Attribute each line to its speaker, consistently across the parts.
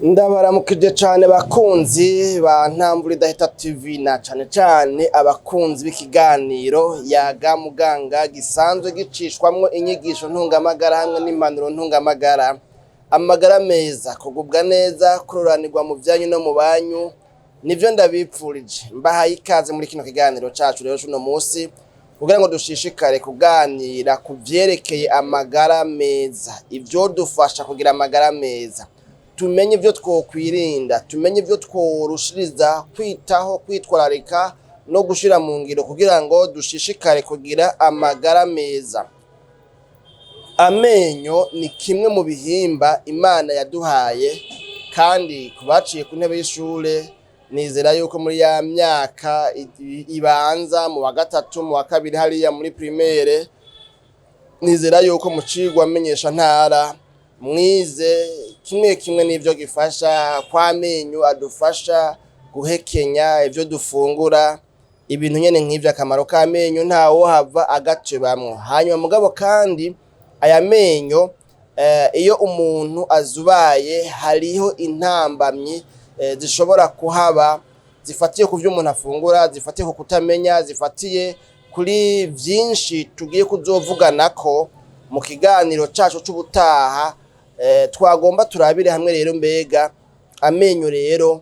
Speaker 1: Ndabaramukije cane bakunzi ba Ntamvura Idahita TV, na cane cane abakunzi b'ikiganiro Yaga Muganga gisanzwe gicishwamwo inyigisho ntungamagara hamwe n'impanuro ntungamagara. Amagara meza, kugubwa neza, kuroranirwa mu vyanyu no mu banyu, nivyo ndabipfurije. Mbahaye ikaze muri kino kiganiro cacu rero c'uno musi, kugira ngo dushishikare kuganira ku vyerekeye amagara meza, ivyodufasha kugira amagara meza, tumenye ivyo twokwirinda, tumenye ivyo tworushiriza kwitaho, kwitwararika no gushira mu ngiro kugira ngo dushishikare kugira amagara meza. Amenyo ni kimwe mu bihimba Imana yaduhaye, kandi ku baciye ku ntebe y'ishure, nizera yuko muri ya myaka ibanza, mu wa gatatu, mu wa kabiri, hariya muri primaire, nizera yuko mu cigwa menyesha ntara mwize kimwe kimwe n'ivyo gifasha, kw'amenyo adufasha guhekenya ivyo dufungura, ibintu nyene nk'ivyo. Akamaro k'amenyo ntawohava agatebamwo. Hanyuma mugabo kandi aya menyo, iyo umuntu azubaye, hariho intambamyi zishobora kuhaba zifatiye ku vyo umuntu afungura, zifatiye ku kutamenya, zifatiye kuri vyinshi tugiye kuzovuganako mu kiganiro cacu c'ubutaha. Twagomba turabire hamwe rero, mbega amenyo rero,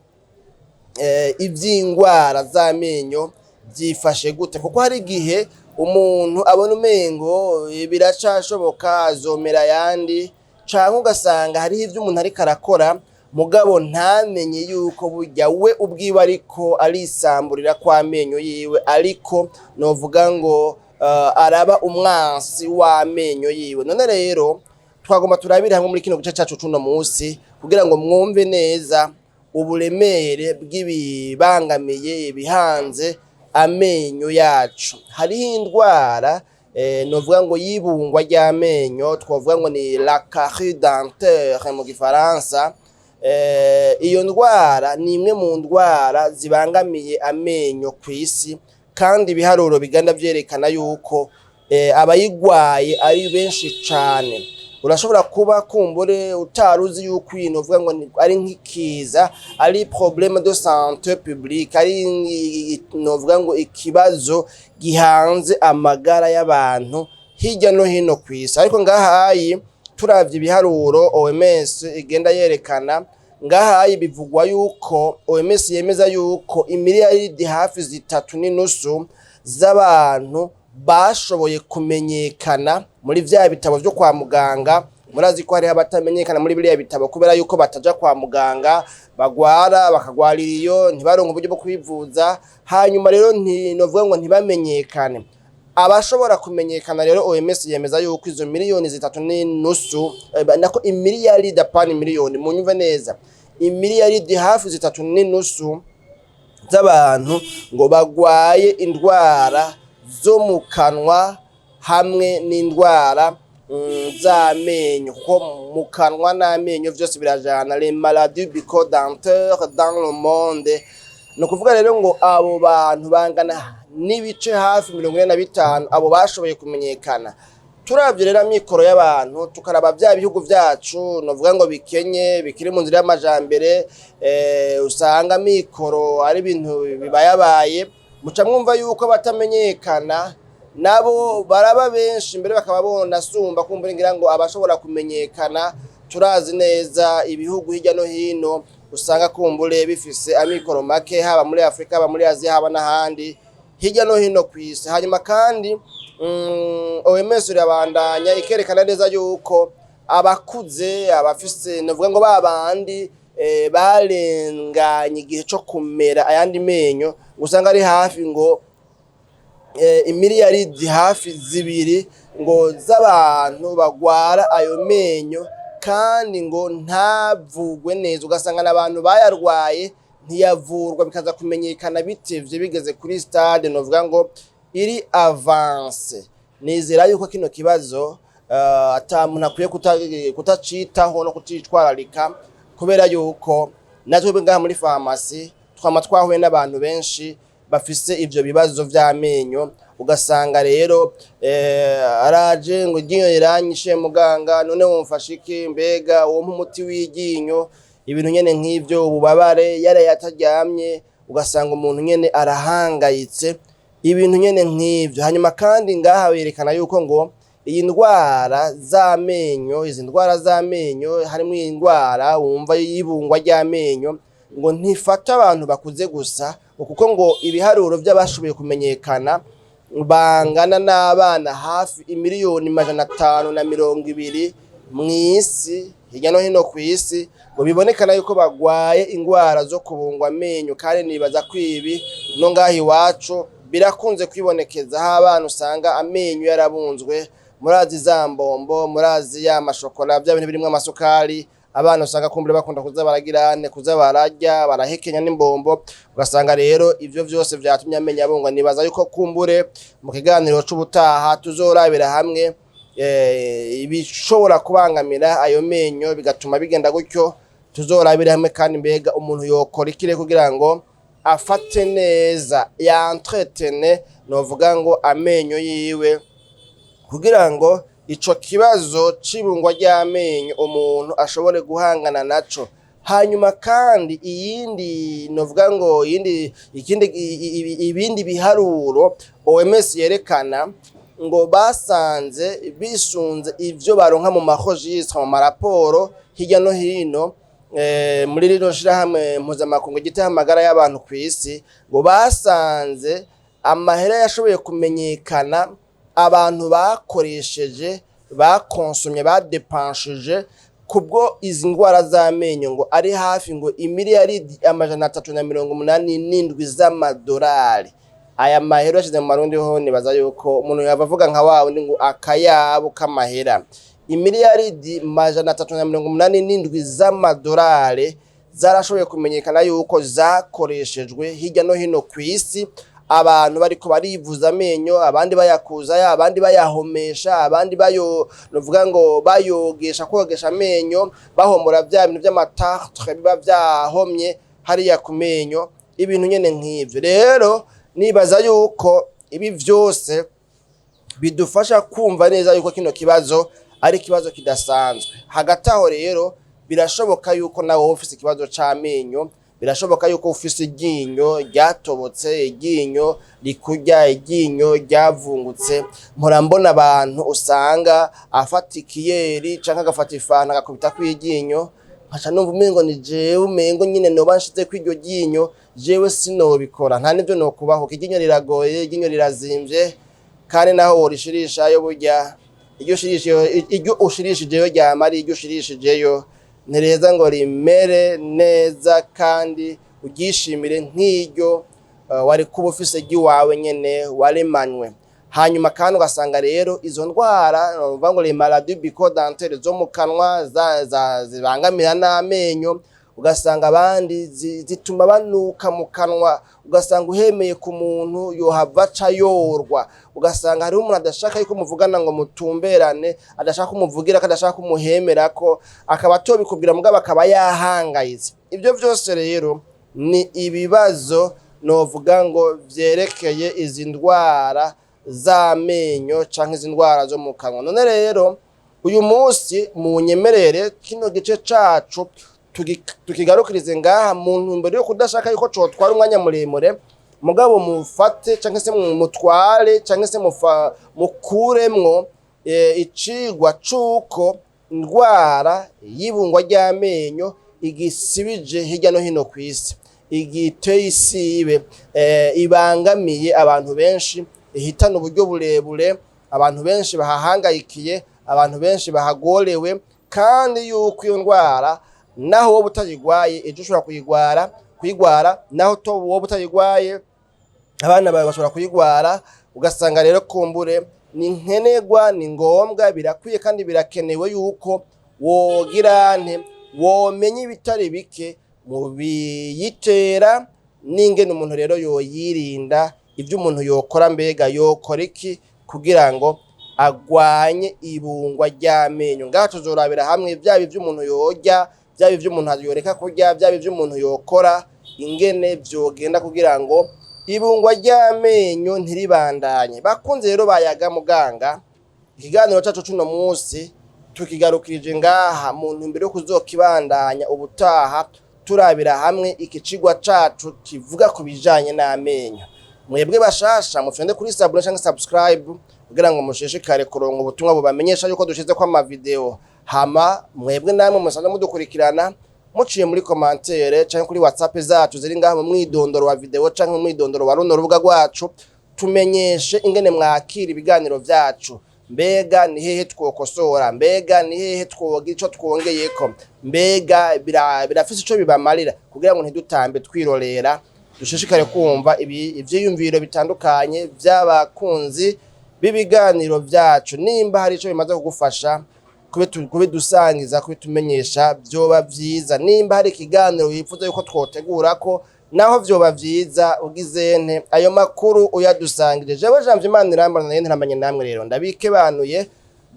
Speaker 1: ivy'ingwara z'amenyo vyifashe gute? Kuko hari igihe umuntu abona umengo biracashoboka, azomera ayandi, canke ugasanga hariho ivyo umuntu ariko arakora, mugabo ntamenye yuko burya we ubwiwe ariko arisamburira kw'amenyo yiwe, ariko novuga ngo araba umwansi w'amenyo yiwe. None rero twagomba turabire hamwe muri kino gice cacu c'uno musi, kugira ngo mwumve neza uburemere bw'ibibangamiye, ibihanze amenyo yacu. Hariho indwara novuga ngo y'ibungwa ry'amenyo, twovuga ngo ni la carie dentaire mu gifaransa. Iyo ndwara ni imwe mu ndwara zibangamiye amenyo kw'isi, kandi ibiharuro biganda vyerekana yuko abayigwaye ari benshi cane. Urashobora kuba kumbure utaruzi yuko iyi novuga ngo ari nk'ikiza, ari problème de santé publique, ari novuga ngo ikibazo gihanze amagara y'abantu hirya no hino kw'isi. Ariko ngahayi turavye ibiharuro OMS igenda yerekana ngahayi, bivugwa yuko OMS yemeza yuko imiliyaridi hafi 3.5 z'abantu bashoboye kumenyekana muri vya bitabo vyo kwa muganga. Murazi ko hariho abatamenyekana muri biriya bitabo kubera yuko bataja kwa muganga, bagwara bakagwarira iyo, ntibaronke uburyo bwo kwivuza, hanyuma rero ntinovuga ngo ntibamenyekane. Abashobora kumenyekana rero, OMS yemeza yuko izo miliyoni 3.5, nako imiliyaridi, apana miliyoni, munyumve neza, imiliyaridi hafi 3.5 z'abantu ngo bagwaye indwara zo mu kanwa hamwe n'indwara z'amenyo, kuko mu kanwa n'amenyo vyose birajana, les maladies bucco-dentaires dans le monde. Ni ukuvuga rero ngo abo bantu bangana n'ibice hafi 45, abo bashoboye kumenyekana. Turavye rero amikoro y'abantu, tukaraba vya bihugu vyacu novuga ngo bikenye, bikiri mu nzira y'amajambere, usanga amikoro ari ibintu bibayabaye, muca mwumva yuko batamenyekana nabo baraba benshi, mbere bakaba bonasumba kumbura ngira ngo abashobora kumenyekana. Turazi neza ibihugu hirya no hino usanga kumbure bifise amikoro make, haba muri Afrika, haba muri Aziya, haba n'ahandi hirya no hino kw'isi. Hanyuma kandi OMS irabandanya ikerekana neza yuko abakuze, abafise novuga ngo babandi barenganye igihe co kumera ayandi menyo, usanga ari hafi ngo imiliyaridi hafi 2 ngo z'abantu bagwara ayo menyo, kandi ngo ntavugwe neza, ugasanga n'abantu bayarwaye ntiyavurwa, bikaza kumenyekana bitevye, bigeze kuri stade novuga ngo iri avancée. Nizera yuko kino kibazo ata muntu akwiye kutacitaho no kucitwararika, kubera yuko natwe ngaha muri farumasi twama twahuye n'abantu benshi bafise ivyo bibazo vy'amenyo. Ugasanga rero araje ngo iryinyo riranyishe muganga, none womfasha iki? Mbega wompa umuti w'iryinyo? Ibintu nyene nk'ivyo, ububabare, yaraye ataryamye, ugasanga umuntu nyene arahangayitse, ibintu nyene nk'ivyo. Hanyuma kandi ngaha berekana yuko ngo iyi ndwara z'amenyo, izi ndwara z'amenyo, harimwo iyi ndwara wumva y'ibungwa ry'amenyo, ngo ntifata abantu bakuze gusa, kuko ngo ibiharuro vy'abashoboye kumenyekana bangana n'abana hafi 520 miliyoni mw'isi, hirya no hino kw'isi, ngo bibonekana yuko bagwaye ingwara zo kubungwa amenyo. Kandi nibaza ko ibi no ngaha iwacu birakunze kwibonekeza, aho abana usanga amenyo yarabunzwe. Murazi za mbombo, murazi ya mashokora, vya bintu birimwo amasukari, abana usanga kumbure bakunda kuza baragirane, kuza bararya, barahekenya n'imbombo, ugasanga rero ivyo vyose vyatumye amenyo abungwa. Nibaza yuko kumbure mu kiganiro c'ubutaha tuzorabira hamwe ibishobora kubangamira ayo menyo bigatuma bigenda gutyo. Tuzorabira hamwe kandi mbega umuntu yokora ikire kugira ngo afate neza, yentretene, novuga ngo amenyo yiwe, kugira ngo ico kibazo c'ibungwa ry'amenyo umuntu ashobore guhangana naco. Hanyuma kandi iyindi, novuga ngo iyindi, ikindi, ibindi biharuro OMS yerekana, ngo basanze bisunze ivyo baronka mu ma registres, mu maraporo hirya no hino, muri rino shirahamwe mpuzamakungu ryitaho amagara y'abantu kw'isi, ngo basanze amahera yashoboye kumenyekana abantu bakoresheje, bakonsomye, badepanshije kubwo izi ndwara z'amenyo, ngo ari hafi ngo 387 miliyari z'amadolari. Aya mahera yashize mu marundi ho, nibaza yuko umuntu yava avuga nka wa wundi ngo akayabo k'amahera. 387 miliyari z'amadolari zarashoboye kumenyekana yuko zakoreshejwe hirya no hino kw'isi, abantu bariko barivuza amenyo, abandi bayakuzayo, abandi bayahomesha, abandi bayo, novuga ngo bayogesha, kogesha amenyo, bahomora vya bintu vy'ama tartre biba vyahomye hariya ku menyo, ibintu nyene nk'ivyo. Rero nibaza yuko ibi vyose bidufasha kumva neza yuko kino kibazo ari ikibazo kidasanzwe. Hagati aho rero, birashoboka yuko nawe wowe ufise ikibazo c'amenyo, birashoboka yuko ufise iryinyo ryatobotse, iryinyo rikurya, iryinyo ryavungutse. Mpora mbona abantu usanga afata ikiyeri canke agafata ifanta agakubitako iryinyo, nkaca numva umengo ni jewe, umengo nyene noba nshizeko iryo ryinyo. Jewe sinobikora, nta nivyo nokubahuka. Iryinyo riragoye, iryinyo rirazimvye, kandi naho worishirishayo, burya iryo ushirishijeyo ryama ari iryo ushirishijeyo, ntireza ngo rimere neza kandi uryishimire nk'iryo wari kuba ufise ry'iwawe nyene waremanywe. Hanyuma kandi ugasanga rero izo ndwara, novuga ngo les maladies bucco-dentaires, zo mu kanwa zibangamira n'amenyo, ugasanga abandi zituma banuka mu kanwa, ugasanga uhemeye ku muntu yohava aca yorwa, ugasanga hariho umuntu adashaka yuko muvugana ngo mutumberane, adashaka kumuvugira ko, adashaka kumuhemerako, akaba atobikubwira mugabo akaba yahangayitse. Ibyo vyose rero ni ibibazo, novuga ngo vyerekeye izi ndwara z'amenyo canke izi ndwara zo mu kanwa. None rero uyu munsi munyemerere kino gice cacu tukigarukirize ngaha, mu ntumbero yo kudashaka yuko cotwara umwanya muremure. Mugabo mufate canke se mutware canke se mukuremwo icigwa c'uko indwara y'ibungwa ry'amenyo igisibije hirya no hino kw'isi, igiteye isibe, ibangamiye abantu benshi, ihitana uburyo burebure, abantu benshi bahahangayikiye, abantu benshi bahagorewe, kandi yuko iyo ndwara naho wowe utayigwaye, ejo ushobora kuyigwara, naho to wowe utayigwaye, abana bawe bashobora kuyigwara. Ugasanga rero kumbure ni nkenerwa, ni ngombwa, birakwiye kandi birakenewe yuko wogira nte, womenya ibitari bike mu biyitera n'ingene umuntu rero yoyirinda, ibyo umuntu yokora, mbega yokora iki kugira ngo agwanye ibungwa ry'amenyo. Ngaha tuzorabira hamwe byaba ibyo umuntu yorya, byaba ibyo umuntu yoreka kurya, byaba ibyo umuntu yokora, ingene vyogenda kugira ngo ibungwa ry'amenyo ntiribandanye. Bakunze rero bayaga muganga, ikiganiro cacu c'uno munsi Tukigarukirije ngaha mu ntumbero yo kuzokibandanya ubutaha, turabira hamwe ikicigwa cacu kivuga ku bijanye n'amenyo. Mwebwe bashasha, mufyonde kuri s'abonner canke subscribe kugira ngo mushishikare kuronka ubutumwa bubamenyesha yuko dushizeko amavideo. Hama mwebwe namwe musanzwe mudukurikirana, muciye muri commentaire canke kuri WhatsApp zacu ziri ngaha mu mwidondoro wa video canke mu mwidondoro wa runo rubuga rwacu, tumenyeshe ingene mwakira ibiganiro vyacu. Mbega ni hehe twokosora? Mbega ni hehe twogira ico twongeyeko? Mbega birafise ico bibamarira? Kugira ngo ntidutambe twirorera, dushishikare kumva ivyiyumviro bitandukanye vy'abakunzi b'ibiganiro vyacu. Nimba hari ico bimaze kugufasha, kubidusangiza, kubitumenyesha, vyoba vyiza. Nimba hari ikiganiro wifuza yuko twotegura ko naho, vyoba vyiza ugize nte ayo makuru uyadusangije. Jewe Janvier Imana nayo ntiramanye namwe rero, ndabikebanuye.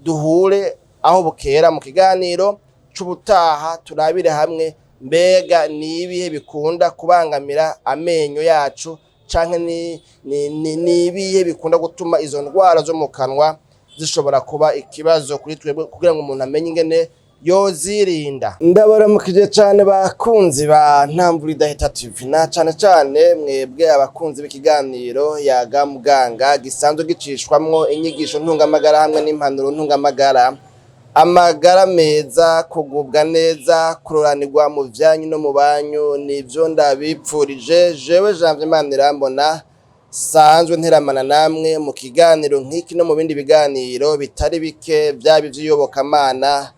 Speaker 1: Duhure aho bukera mu kiganiro c'ubutaha, turabire hamwe mbega ni ibihe bikunda kubangamira amenyo yacu, canke ni ibihe bikunda gutuma izo ndwara zo mu kanwa zishobora kuba ikibazo kuri twebwe, kugira ngo umuntu amenye ingene yozirinda. Ndabaramukije cane bakunzi ba Ntamvura Idahita TV, na cane cane mwebwe abakunzi b'ikiganiro Yaga Muganga, gisanzwe gicishwamwo inyigisho ntungamagara hamwe n'impanuro ntungamagara. Amagara meza, kugubwa neza, kuroranirwa mu vyanyu no mu banyu, nivyo ndabipfurije. Jewe Janvier Manirambona, sanzwe nteramana namwe mu kiganiro nk'iki no mu bindi biganiro bitari bike, vyaba ivy'iyobokamana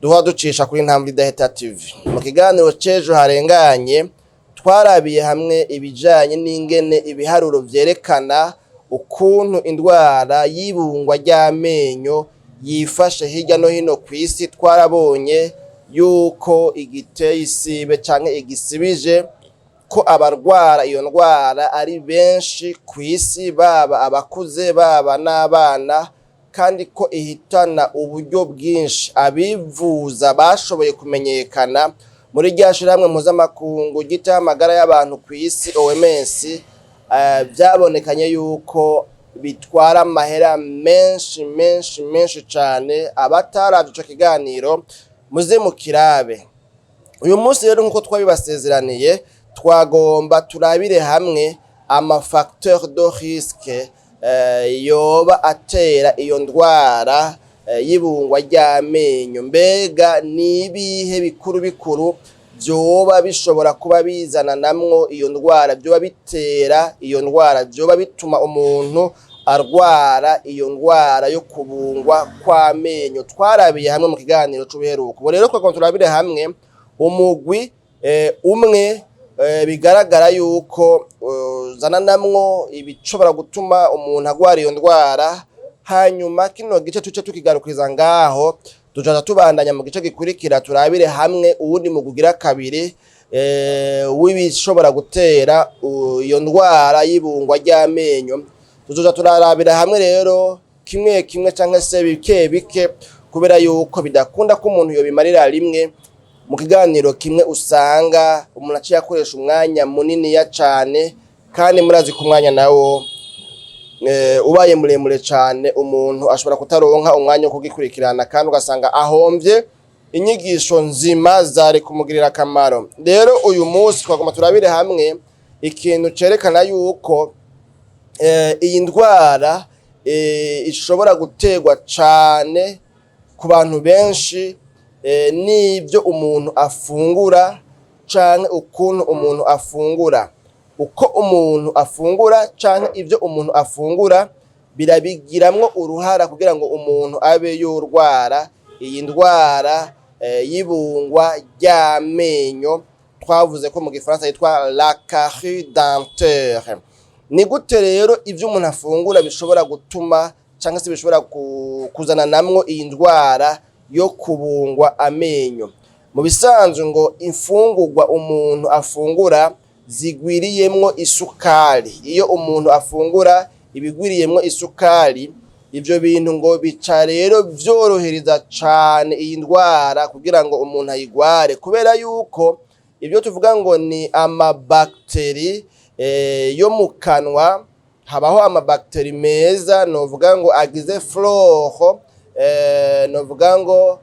Speaker 1: duha ducisha kuri Ntambwe Idahita TV. Mu kiganiro c'ejo harenganye, twarabiye hamwe ibijanye n'ingene ibiharuro vyerekana ukuntu indwara y'ibungwa ry'amenyo yifashe hirya no hino kw'isi. Twarabonye yuko igiteye isibe canke igisibije ko abarwara iyo ndwara ari benshi kw'isi, baba abakuze, baba n'abana, kandi ko ihitana uburyo bwinshi. Abivuza bashoboye kumenyekana muri rya shirahamwe mpuzamakungu ryitaho amagara y'abantu kw'isi, OMS, vyabonekanye yuko bitwara amahera menshi menshi menshi cane. Abataravye ico kiganiro, muze mukirabe. Uyu munsi rero, nk'uko twabibasezeraniye, twagomba turabire hamwe ama facteur de risque yoba atera iyo ndwara y'ibungwa ry'amenyo. Mbega ni ibihe bikuru bikuru vyoba bishobora kuba bizana namwo iyo ndwara, vyoba bitera iyo ndwara, vyoba bituma umuntu arwara iyo ndwara yo kubungwa kw'amenyo? Twarabiye hamwe mu kiganiro c'ubuheruka. Ubu rero twagomba turabire hamwe umugwi umwe bigaragara yuko uzana namwo ibishobora gutuma umuntu agwara iyo ndwara. Hanyuma kino gice tuce tukigarukiriza ngaho, tujaca tubandanya mu gice gikurikira, turabire hamwe uwundi mugwi ugira kabiri w'ibishobora gutera iyo ndwara y'ibungwa ry'amenyo. Tuzoja turarabira hamwe rero kimwe kimwe canke se bike bike, kubera yuko bidakunda ko umuntu yobimarira rimwe mu kiganiro kimwe. Usanga umuntu aciye akoresha umwanya muniniya cane, kandi murazi ko umwanya nawo ubaye muremure cane, umuntu ashobora kutaronka umwanya wo kugikurikirana, kandi ugasanga ahomvye inyigisho nzima zari kumugirira akamaro. Rero uyu munsi twagomba turabire hamwe ikintu cerekana yuko iyi ndwara ishobora guterwa cane ku bantu benshi n'ibyo umuntu afungura canke ukuntu umuntu afungura. Uko umuntu afungura canke ivyo umuntu afungura birabigiramwo uruhara kugira ngo umuntu abe yorwara iyi ndwara y'ibungwa ry'amenyo, twavuze ko mu gifaransa yitwa la carie dentaire. Ni gute rero ivyo umuntu afungura bishobora gutuma canke se bishobora kuzana namwo iyi ndwara yo kubungwa amenyo? Mu bisanzwe, ngo imfungurwa umuntu afungura zigwiriyemwo isukari, iyo umuntu afungura ibigwiriyemwo isukari, ivyo bintu ngo bica rero vyorohereza cane iyi ndwara kugira ngo umuntu ayigware, kubera yuko ibyo tuvuga ngo ni amabactéries yo mu kanwa. Habaho amabactéries meza, novuga ngo agize flore. novuga ngo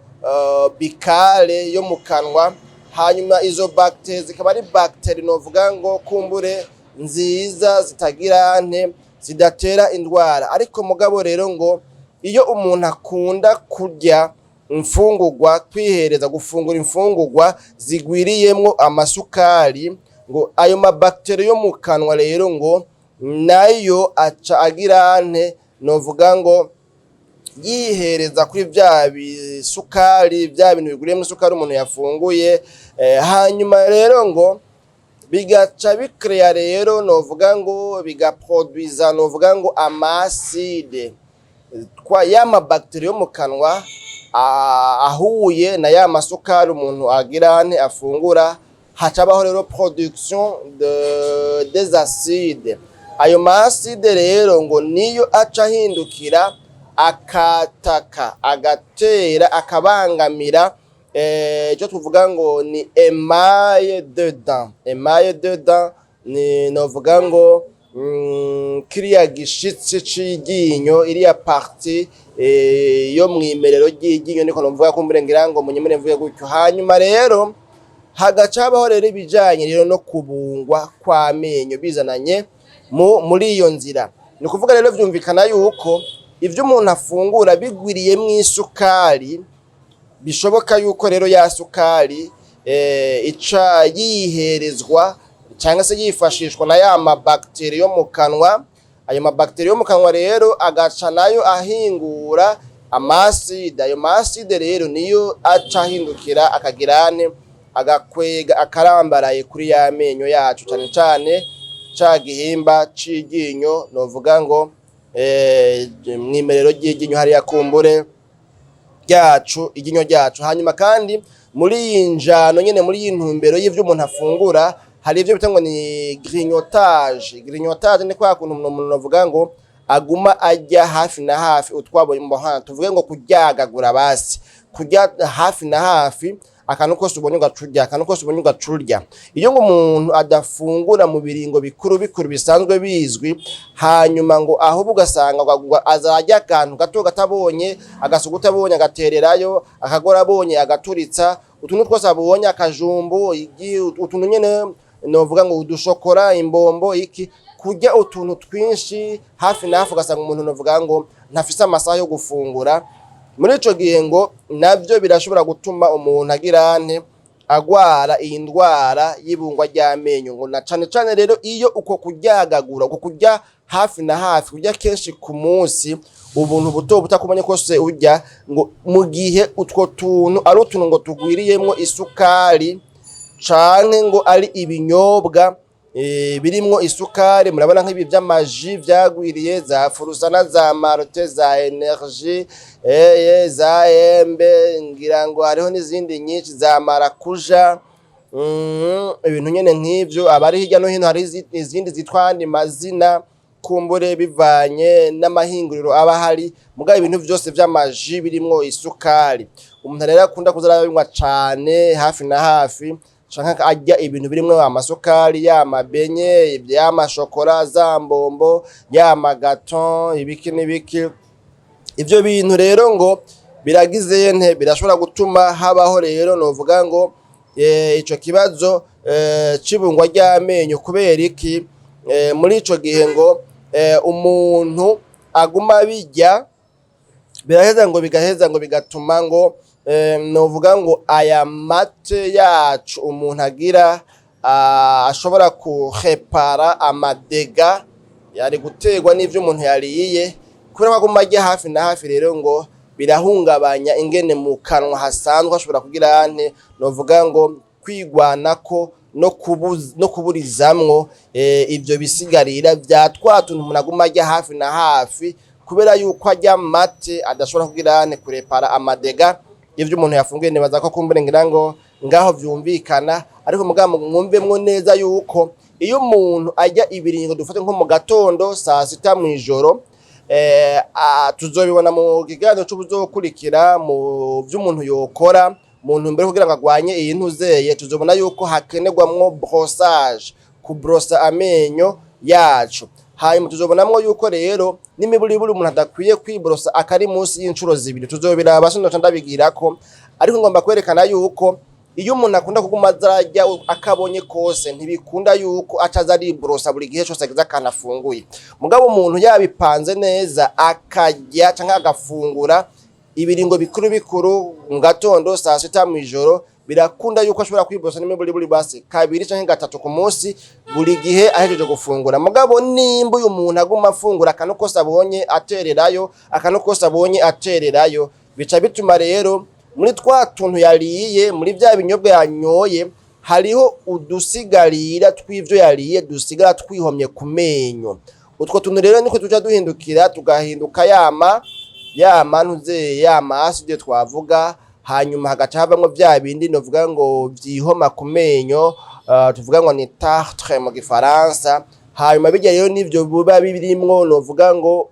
Speaker 1: buccale yo mu kanwa. Hanyuma izo bagiteri zikaba ari bagiteri novuga ngo kumbure nziza, zitagira nte, zidatera indwara. Ariko mugabo rero ngo iyo umuntu akunda kurya imfungurwa, kwihereza gufungura imfungurwa zigwiriyemwo amasukari, ngo ayo mabagiteri yo mu kanwa rero ngo nayo aca agira nte, novuga ngo yihereza kuri vya bisukari, vya bintu bigwiriyemwo isukari umuntu yafunguye. Hanyuma rero ngo bigaca bikereya rero, novuga ngo bigaproduiza, novuga ngo ama acides kwa ya mabagiteri yo mu kanwa ahuye na ya masukari umuntu agira nte, afungura, hacabaho rero production des acides. Ayo ma acides rero ngo niyo aca ahindukira akataka, agatera, akabangamira icyo tuvuga ngo ni émail de dent. Émail de dent ni novuga ngo kiriya gishitsi c'iryinyo, iriya partie yo mwimerero ry'iryinyo, niko novuga, kumbure ngira ngo munyemere mvuge gutyo. Hanyuma rero hagaca habaho rero ibijanye rero no kubungwa kw'amenyo bizananye muri iyo nzira. Ni ukuvuga rero vyumvikana yuko ivyo umuntu afungura bigwiriyemwo isukari, bishoboka yuko rero ya sukari ica yiherezwa cyangwa se yifashishwa na ya mabagiteri yo mu kanwa. Ayo mabagiteri yo mu kanwa rero agaca nayo ahingura ama acides. Ayo ma acides rero niyo aca ahindukira akagirane, agakwega akarambaraye kuri ya menyo yacu, cane cane ca gihimba c'iryinyo, novuga ngo mwimerero ry'iryinyo hariya kumbure ryacu, iryinyo ryacu. Hanyuma kandi muri iyi njano nyene, muri iyi ntumbero y'ivyo umuntu afungura, hari ivyo bita ngo ni grignotage. Grignotage ni kwa kuntu umuntu avuga ngo aguma arya hafi na hafi utwabo mboha, tuvuge ngo kuryagagura, basi kurya hafi na hafi, akantu kose ubonye ugacurya, akantu kose ubonye ugacurya. Iyo ngo umuntu adafungura mu biringo bikuru bikuru bisanzwe bizwi, hanyuma ngo ahubwo ugasanga ngo azarya akantu gato gatabonye, agasuguta abonye agatererayo, akagora abonye agaturitsa, utuntu twose abonye, akajumbu, igi, utuntu nyene novuga ngo udushokora, imbombo, iki, kurya utuntu twinshi hafi na hafi, ugasanga umuntu novuga ngo ntafise amasaha yo gufungura. Muri ico gihe ngo navyo birashobora gutuma umuntu agira nte, agwara iyi ndwara y'ibungwa ry'amenyo. Ngo na cane cane rero iyo uko kuryagagura, uko kurya hafi na hafi, kurya kenshi ku munsi ubuntu buto buto akubonye kose urya, ngo mu gihe utwo tuntu ari utuntu ngo tugwiriyemwo isukari canke ngo ari ibinyobwa birimwo isukari. Murabona nk'ibi vy'ama jus vyagwiriye, za Furusana, za Malt, za Energy, za Embe, ngira ngo hariho n'izindi nyinshi, za marakuja, ibintu nyene nk'ivyo. Abari hirya no hino hari izindi zitwa andi mazina, kumbure bivanye n'amahinguriro aba ahari. Mugabo ibintu vyose vy'ama jus birimwo isukari, umuntu rero akunda kuza arabinywa cane hafi na hafi, canke arya ibintu birimwo amasukari, ya mabenye, y'amashokora, za mbombo, ya magato, ibiki n'ibiki, ivyo bintu rero ngo biragize nte, birashobora gutuma habaho rero novuga ngo ico kibazo c'ibungwa ry'amenyo. Kubera iki? Muri ico gihe ngo umuntu aguma abirya, biraheza ngo bigaheza ngo bigatuma ngo novuga ngo aya mate yacu umuntu agira ashobora kurepara ama dégâts yari guterwa n'ivyo umuntu yariye, kubera ko aguma arya hafi na hafi. Rero ngo birahungabanya ingene mu kanwa hasanzwe hashobora kugira ante, novuga ngo kwigwanako no kuburizamwo ivyo bisigarira vya twa tuntu umuntu aguma arya hafi na hafi, kubera yuko arya mate adashobora kugira ante, kurepara ama dégâts y'ivyo umuntu yafunguye. Nibaza ko kumbure ngira ngo ngaho vyumvikana. Ariko mugabo mwumvemwo neza yuko iyo umuntu arya ibiringo, dufate nko mu gatondo, saa sita, mw'ijoro, tuzobibona mu kiganiro c'ubuzokurikira mu vy'umuntu yokora mu ntumbero kugira ngo agwanye iyi ntuzeye. Tuzobona yuko hakenerwamwo brossage, kubrosa amenyo yacu. Hanyuma tuzobonamwo yuko rero n'imiburiburi umuntu adakwiye kwiborosa akari munsi y'inshuro zibiri. Tuzobiraba, sinoca ndabigirako, ariko ngomba kwerekana yuko iyo umuntu akunda kuguma ararya akabonye kose, ntibikunda yuko acaza ariborosa buri gihe cose agize akantu afunguye. Mugabo umuntu yabipanze neza, akarya canke agafungura ibiringo bikuru bikuru, mu gatondo, saa sita, mw'ijoro, birakunda yuko ashobora kwiborosa n'imiburiburi basi kabiri canke gatatu ku munsi, buri gihe ahejeje gufungura. Mugabo nimba uyu muntu aguma afungura akantu kose abonye atererayo, akantu kose abonye atererayo, bica bituma rero muri twa tuntu yariye, muri vya binyobwa yanyoye, hariho udusigarira tw'ivyo yariye dusigara twihomye ku menyo. Utwo tuntu rero niko tuca duhindukira, tugahinduka yama ntuze yama acide twavuga, hanyuma hagaca havamwo vya bindi novuga ngo vyihoma ku menyo, tuvuga ngo ni tartre mu gifaransa. Hanyuma bijya rero nivyo biba birimwo novuga ngo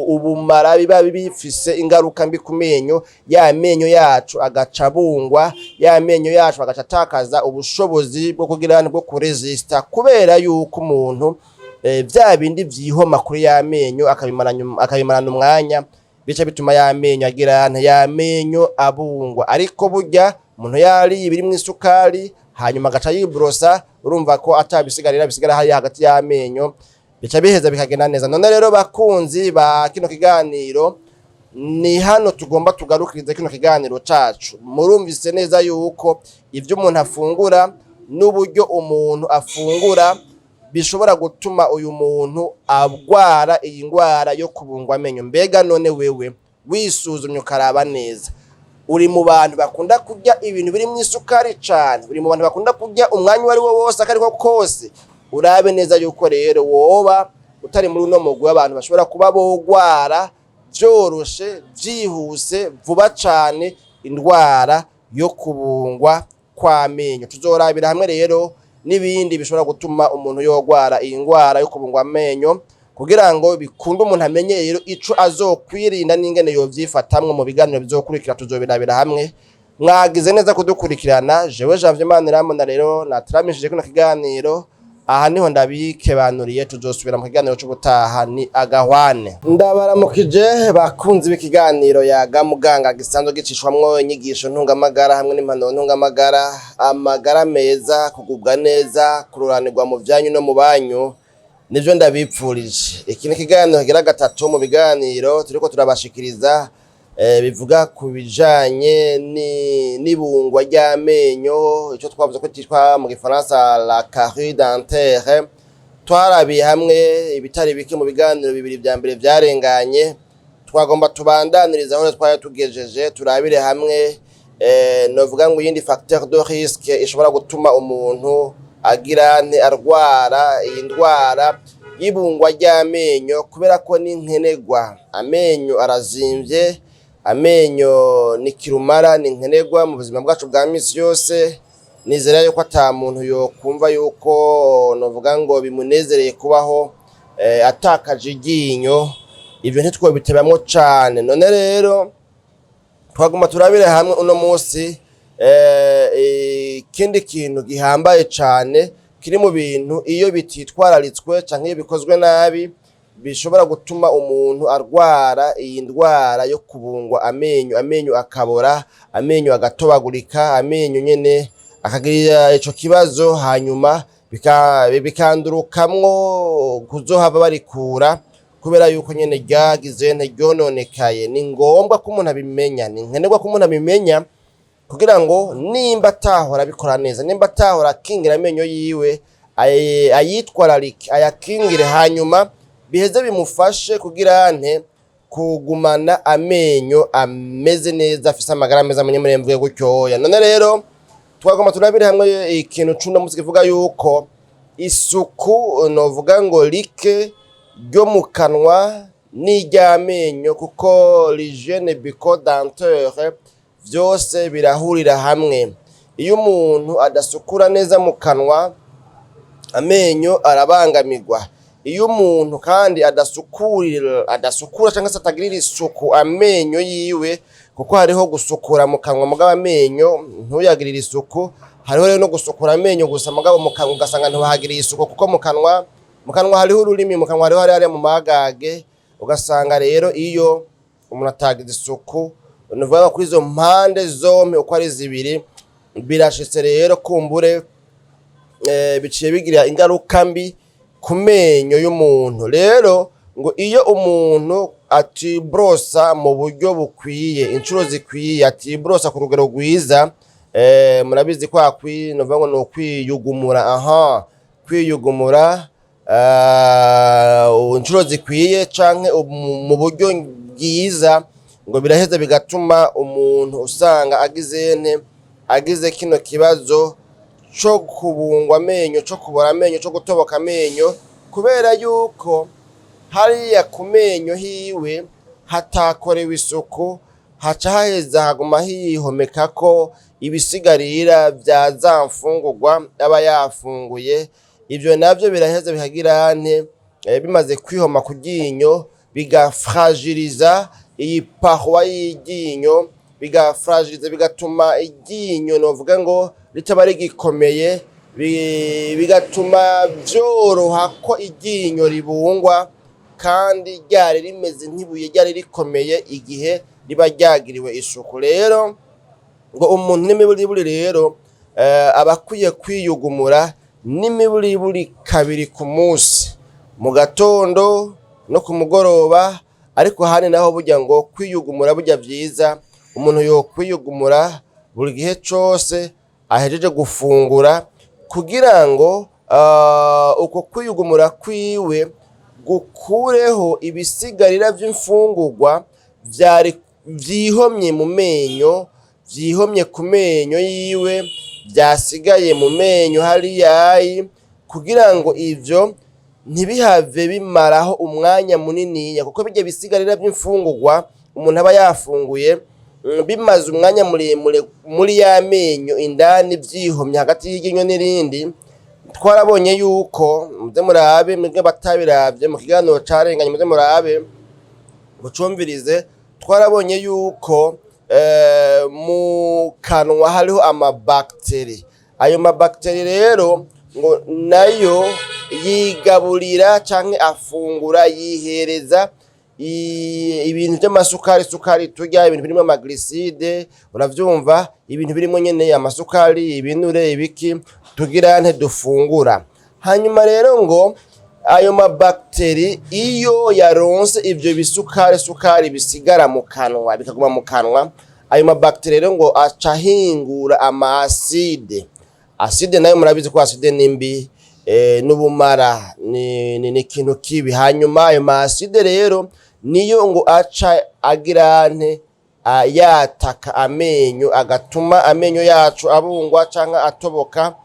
Speaker 1: ubumara, biba bifise ingaruka mbi ku menyo. Ya menyo yacu agaca abungwa, ya menyo yacu agaca atakaza ubushobozi bwo kugira bwo kuresista, kubera yuko umuntu vya bindi vyihoma kuri ya menyo akabimarana umwanya, bica bituma ya menyo agira ya menyo abungwa. Ariko burya umuntu yariye ibirimwo isukari, hanyuma agaca yiborosa, urumva ko atabisigarira bisigara hariya hagati y'amenyo, bica biheza bikagenda neza. None rero bakunzi ba kino kiganiro, ni hano tugomba tugarukirize kino kiganiro cacu. Murumvise neza yuko ivyo umuntu afungura n'uburyo umuntu afungura bishobora gutuma uyu muntu agwara iyi ndwara yo kubungwa amenyo. Mbega none wewe wisuzumye ukaraba neza, uri mu bantu bakunda kurya ibintu birimwo isukari cane? Uri mu bantu bakunda kurya umwanya uwo ari wo wose, akariko kose? Urabe neza yuko rero woba utari muri uno mugwi w'abantu bashobora kuba bogwara vyoroshe, vyihuse, vuba cane indwara yo kubungwa kw'amenyo. Tuzorabira hamwe rero n'ibindi bishobora gutuma umuntu yogwara iyi ndwara yo kubungwa amenyo, kugira ngo bikunde umuntu amenye rero ico azokwirinda n'ingene yovyifatamwo. Mu biganiro bizokurikira tuzobirabira hamwe. Mwagize neza kudukurikirana. Jewe Janvier Manirambona rero nateramishije kino kiganiro, aha niho ndabikebanuriye. Tuzosubira mu kiganiro c'ubutaha, ni agahwane. Ndabaramukije bakunzi b'ikiganiro Yaga Muganga, gisanzwe gicishwamwo inyigisho ntungamagara hamwe n'impanuro ntungamagara. Amagara meza, kugubwa neza, kururanirwa mu vyanyu no mu banyu, nivyo ndabipfurije. Iki ni ikiganiro kigira gatatu mu biganiro turiko turabashikiriza, bivuga ku bijanye n'ibungwa ry'amenyo, ico twavuze ko citwa mu gifaransa la carie dentaire. Twarabiye hamwe ibitari bike mu biganiro bibiri vya mbere vyarenganye. Twagomba tubandaniriza aho twari tugejeje, turabire hamwe novuga ngo iyindi facteur de risque ishobora gutuma umuntu agira nte arwara iyi ndwara y'ibungwa ry'amenyo, kubera ko ni nkenerwa. Amenyo arazimvye, amenyo ni kirumara, ni nkenerwa mu buzima bwacu bwa misi yose. Nizera yuko ata muntu yokumva yuko novuga ngo bimunezereye kubaho atakaje iryinyo. Ivyo ntitwobitebamwo cane. None rero twaguma turabire hamwe uno munsi ikindi kintu gihambaye cane kiri mu bintu iyo bititwararitswe canke iyo bikozwe nabi bishobora gutuma umuntu arwara iyi ndwara yo kubungwa amenyo, amenyo akabora, amenyo agatobagurika, amenyo nyene akagira ico kibazo, hanyuma bikandurukamwo kuzohava barikura kubera yuko nyene ryagize ntiryononekaye. Ni ngombwa ko umuntu abimenya, ni nkenerwa ko umuntu abimenya, kugira ngo nimba atahora abikora neza, nimba atahora akingira amenyo yiwe, ayitwararike, ayakingire, hanyuma biheze bimufashe kugira nte kugumana amenyo ameze neza, afise amagara meza. Munyamuremvuge gutyoya. None rero twagomba turabire hamwe ikintu c'uno munsi kivuga yuko isuku novuga ngo rike ryo mu kanwa n'iry'amenyo, kuko l'hygiène bucco-dentaire vyose birahurira hamwe. Iyo umuntu adasukura neza mu kanwa, amenyo arabangamirwa. Iyo umuntu kandi adasukura cyangwa se atagirira isuku amenyo yiwe, kuko hariho gusukura mu kanwa mugabo amenyo ntuyagirire isuku, hariho rero no gusukura amenyo gusa mugabo mu kanwa ugasanga ntiwahagiriye isuku, kuko mu kanwa Mu kanwa hariho ururimi, mu kanwa hariho hariya mu magage. Ugasanga rero iyo umuntu atagize isuku, ni ukuvuga kuri izo mpande zompi uko ari zibiri, birashitse rero kumbure biciye bigira ingaruka mbi ku menyo y'umuntu. Rero ngo iyo umuntu atibrosa mu buryo bukwiye, inshuro zikwiye, atibrosa ku rugero rwiza, murabizi kwa kwi novuga ngo ni ukwiyugumura, aha kwiyugumura inshuro zikwiye canke mu buryo bwiza, ngo biraheza bigatuma umuntu usanga agize nte, agize kino kibazo co kubungwa amenyo, co kubora amenyo, co gutoboka amenyo, kubera yuko hariya ku menyo hiwe hatakorewe isuku, haca haheza haguma hihomekako ibisigarira vya za mfungurwa aba yafunguye. Ivyo navyo biraheza bikagira nte, bimaze kwihoma ku ryinyo, bigafragiliza iyi paroi y'iryinyo, bigafragiliza, bigatuma iryinyo novuga ngo ritaba rigikomeye, bigatuma vyoroha ko iryinyo ribungwa kandi ryari rimeze nk'ibuye, ryari rikomeye igihe riba ryagiriwe isuku. Rero ngo umuntu n'imiburiburi rero aba akwiye kwiyugumura n'imiburiburi kabiri ku munsi, mu gatondo no ku mugoroba. Ariko handi naho burya ngo kwiyugumura burya vyiza umuntu yokwiyugumura buri gihe cose ahejeje gufungura, kugira ngo uko kwiyugumura kwiwe gukureho ibisigarira vy'imfungurwa vyari vyihomye mu menyo, vyihomye ku menyo yiwe, vyasigaye mu menyo hariyayi, kugira ngo ivyo ntibihave bimaraho umwanya muniniya, kuko birya bisigarira vy'imfungurwa umuntu aba yafunguye bimaze umwanya muremure muri ya menyo indani, vyihomye hagati y'iryinyo n'irindi. Twarabonye yuko, muze murabe mwebwe batabiravye mu kiganiro carenganye, muze murabe mucumvirize, twarabonye yuko mu kanwa hariho amabactéries. Ayo mabactéries rero ngo nayo yigaburira canke afungura, yihereza ibintu vy'amasukari, isukari turya, ibintu birimwo amaglucides, uravyumva, ibintu birimwo nyene amasukari, ibinure, ibiki tugira nte dufungura. Hanyuma rero ngo ayo mabactéries iyo yaronse ivyo bisukari sukari bisigara mu kanwa, bikaguma mu kanwa, ayo mabactéries rero ngo aca ahingura ama acides. Acide nayo murabizi ko acide ni mbi, n'ubumara, ni ikintu kibi. Hanyuma ayo ma acides rero niyo ngo aca agira nte, yataka amenyo, agatuma amenyo yacu abungwa canke atoboka,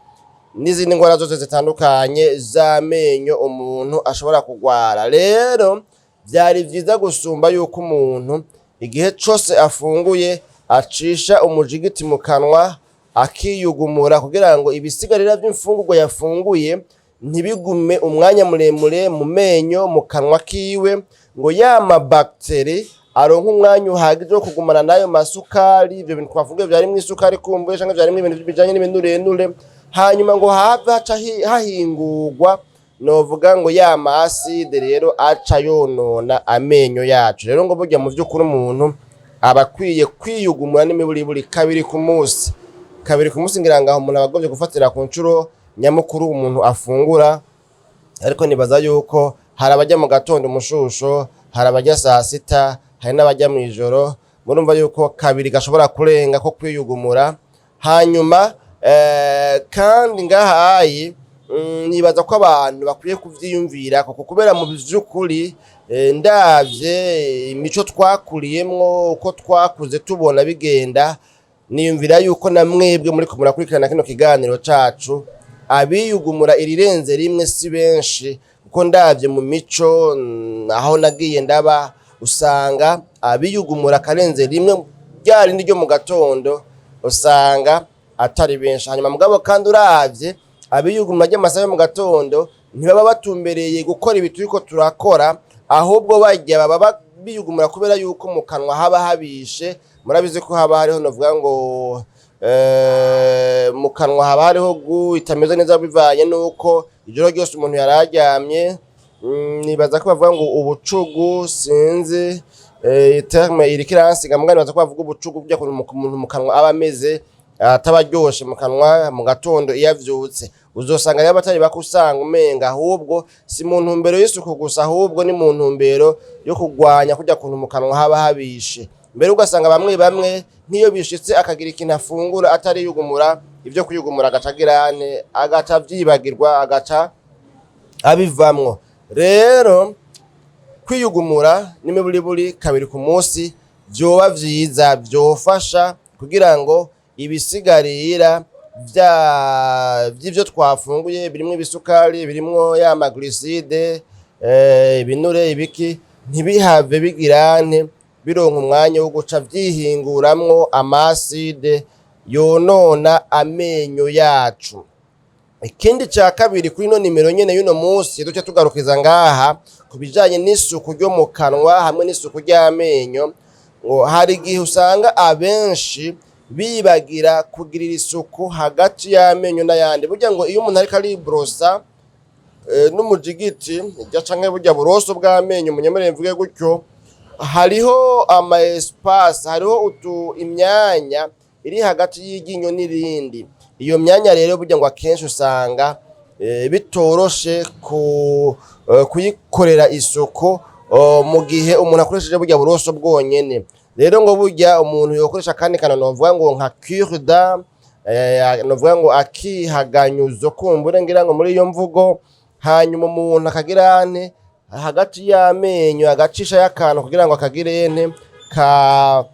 Speaker 1: n'izindi ndwara zose zitandukanye z'amenyo umuntu ashobora kugwara. Rero vyari vyiza gusumba yuko umuntu igihe cose afunguye acisha umujigiti mu kanwa akiyugumura, kugira ngo ibisigarira vy'imfungurwa yafunguye ntibigume umwanya muremure mu menyo, mu kanwa kiwe, ngo ya mabactéries aronke umwanya uhagije wo kugumana n'ayo masukari, ivyo bintu twafunguye vyarimwo isukari kumbuye canke vyarimwo ibintu bijanye n'ibinurenure. Hanyuma ngo have haca hahingurwa novuga ngo ya ma acides rero aca yonona amenyo yacu. Rero ngo burya mu vy'ukuri umuntu aba akwiye kwiyugumura n'imiburiburi kabiri ku munsi. Kabiri ku munsi, ngira ngaho umuntu aba agomvye gufatira ku nshuro nyamukuru umuntu afungura, ariko nibaza yuko hari abajya mu gatondo umushusho, hari abajya saa sita, hari n'abajya mw'ijoro. Murumva yuko kabiri gashobora kurenga ko kwiyugumura. Hanyuma kandi ngahayi nibaza ko abantu bakwiye kuvyiyumvira kuko kubera mu vy'ukuri ndavye imico twakuriyemwo, uko twakuze tubona bigenda, niyumvira yuko na mwebwe muriko murakurikirana kino kiganiro cacu, abiyugumura irirenze rimwe si benshi, kuko ndavye mu mico aho nagiye ndaba, usanga abiyugumura akarenze rimwe rya rindi ryo mu gatondo usanga atari benshi. Hanyuma mugabo kandi uravye abiyugumura ry'amasaha yo mu gatondo, ntibaba batumbereye gukora ibi turiko turakora, ahubwo barya baba biyugumura kubera yuko mu kanwa haba habishe. Murabizi ko haba hariho novuga ngo mu kanwa haba hariho goût itameze neza bivanye n'uko ijoro ryose umuntu yari aryamye. Nibaza ko bavuga ngo ubucugu, sinzi terme iriko iransiga, muga nibaza ko bavuga ubucugu burya kuntu umuntu mu kanwa aba ameze, ataba aryoshe mu kanwa mu gatondo iyo avyutse. Uzosanga rero abatari bake usanga umenga ahubwo si mu ntumbero y'isuku gusa, ahubwo ni mu ntumbero yo kurwanya kurya kuntu mu kanwa haba habishe. Mbere ugasanga bamwe bamwe nk'iyo bishitse akagira ikintu afungura atariyugumura, ivyo kwiyugumura agaca agirane, agaca avyibagirwa, agaca abivamwo. Rero kwiyugumura n'imiburiburi kabiri ku munsi vyoba vyiza, vyofasha kugira ngo ibisigarira vy'ivyo twafunguye birimwo ibisukari, birimwo ya ma glucides, ibinure, ibiki, ntibihave bigirane bironka umwanya wo guca vyihinguramwo ama acides yonona amenyo yacu. Ikindi ca kabiri kuri ino nimero nyene y'uno munsi duce tugarukiza ngaha ku bijanye n'isuku ryo mu kanwa hamwe n'isuku ry'amenyo, ngo hari igihe usanga abenshi bibagira kugirira isuku hagati y'amenyo n'ayandi. Burya ngo iyo umuntu ariko aribrosa n'umujigiti irya canke burya buroso bw'amenyo, munyemerere mvuge gutyo, hariho ama espace, hariho utu imyanya iri hagati y'iryinyo n'irindi. Iyo myanya rero burya ngo akenshi usanga bitoroshe kuyikorera isuku mu gihe umuntu akoresheje burya buroso bwonyene. Rero ngo burya umuntu yokoresha akandi kantu novuga ngo nka cure-dent, novuga ngo akihaganyuzo kumbure ngira ngo muri iyo mvugo, hanyuma umuntu akagira ane hagati y'amenyo agacishayo akantu kugira ngo akagire ente ka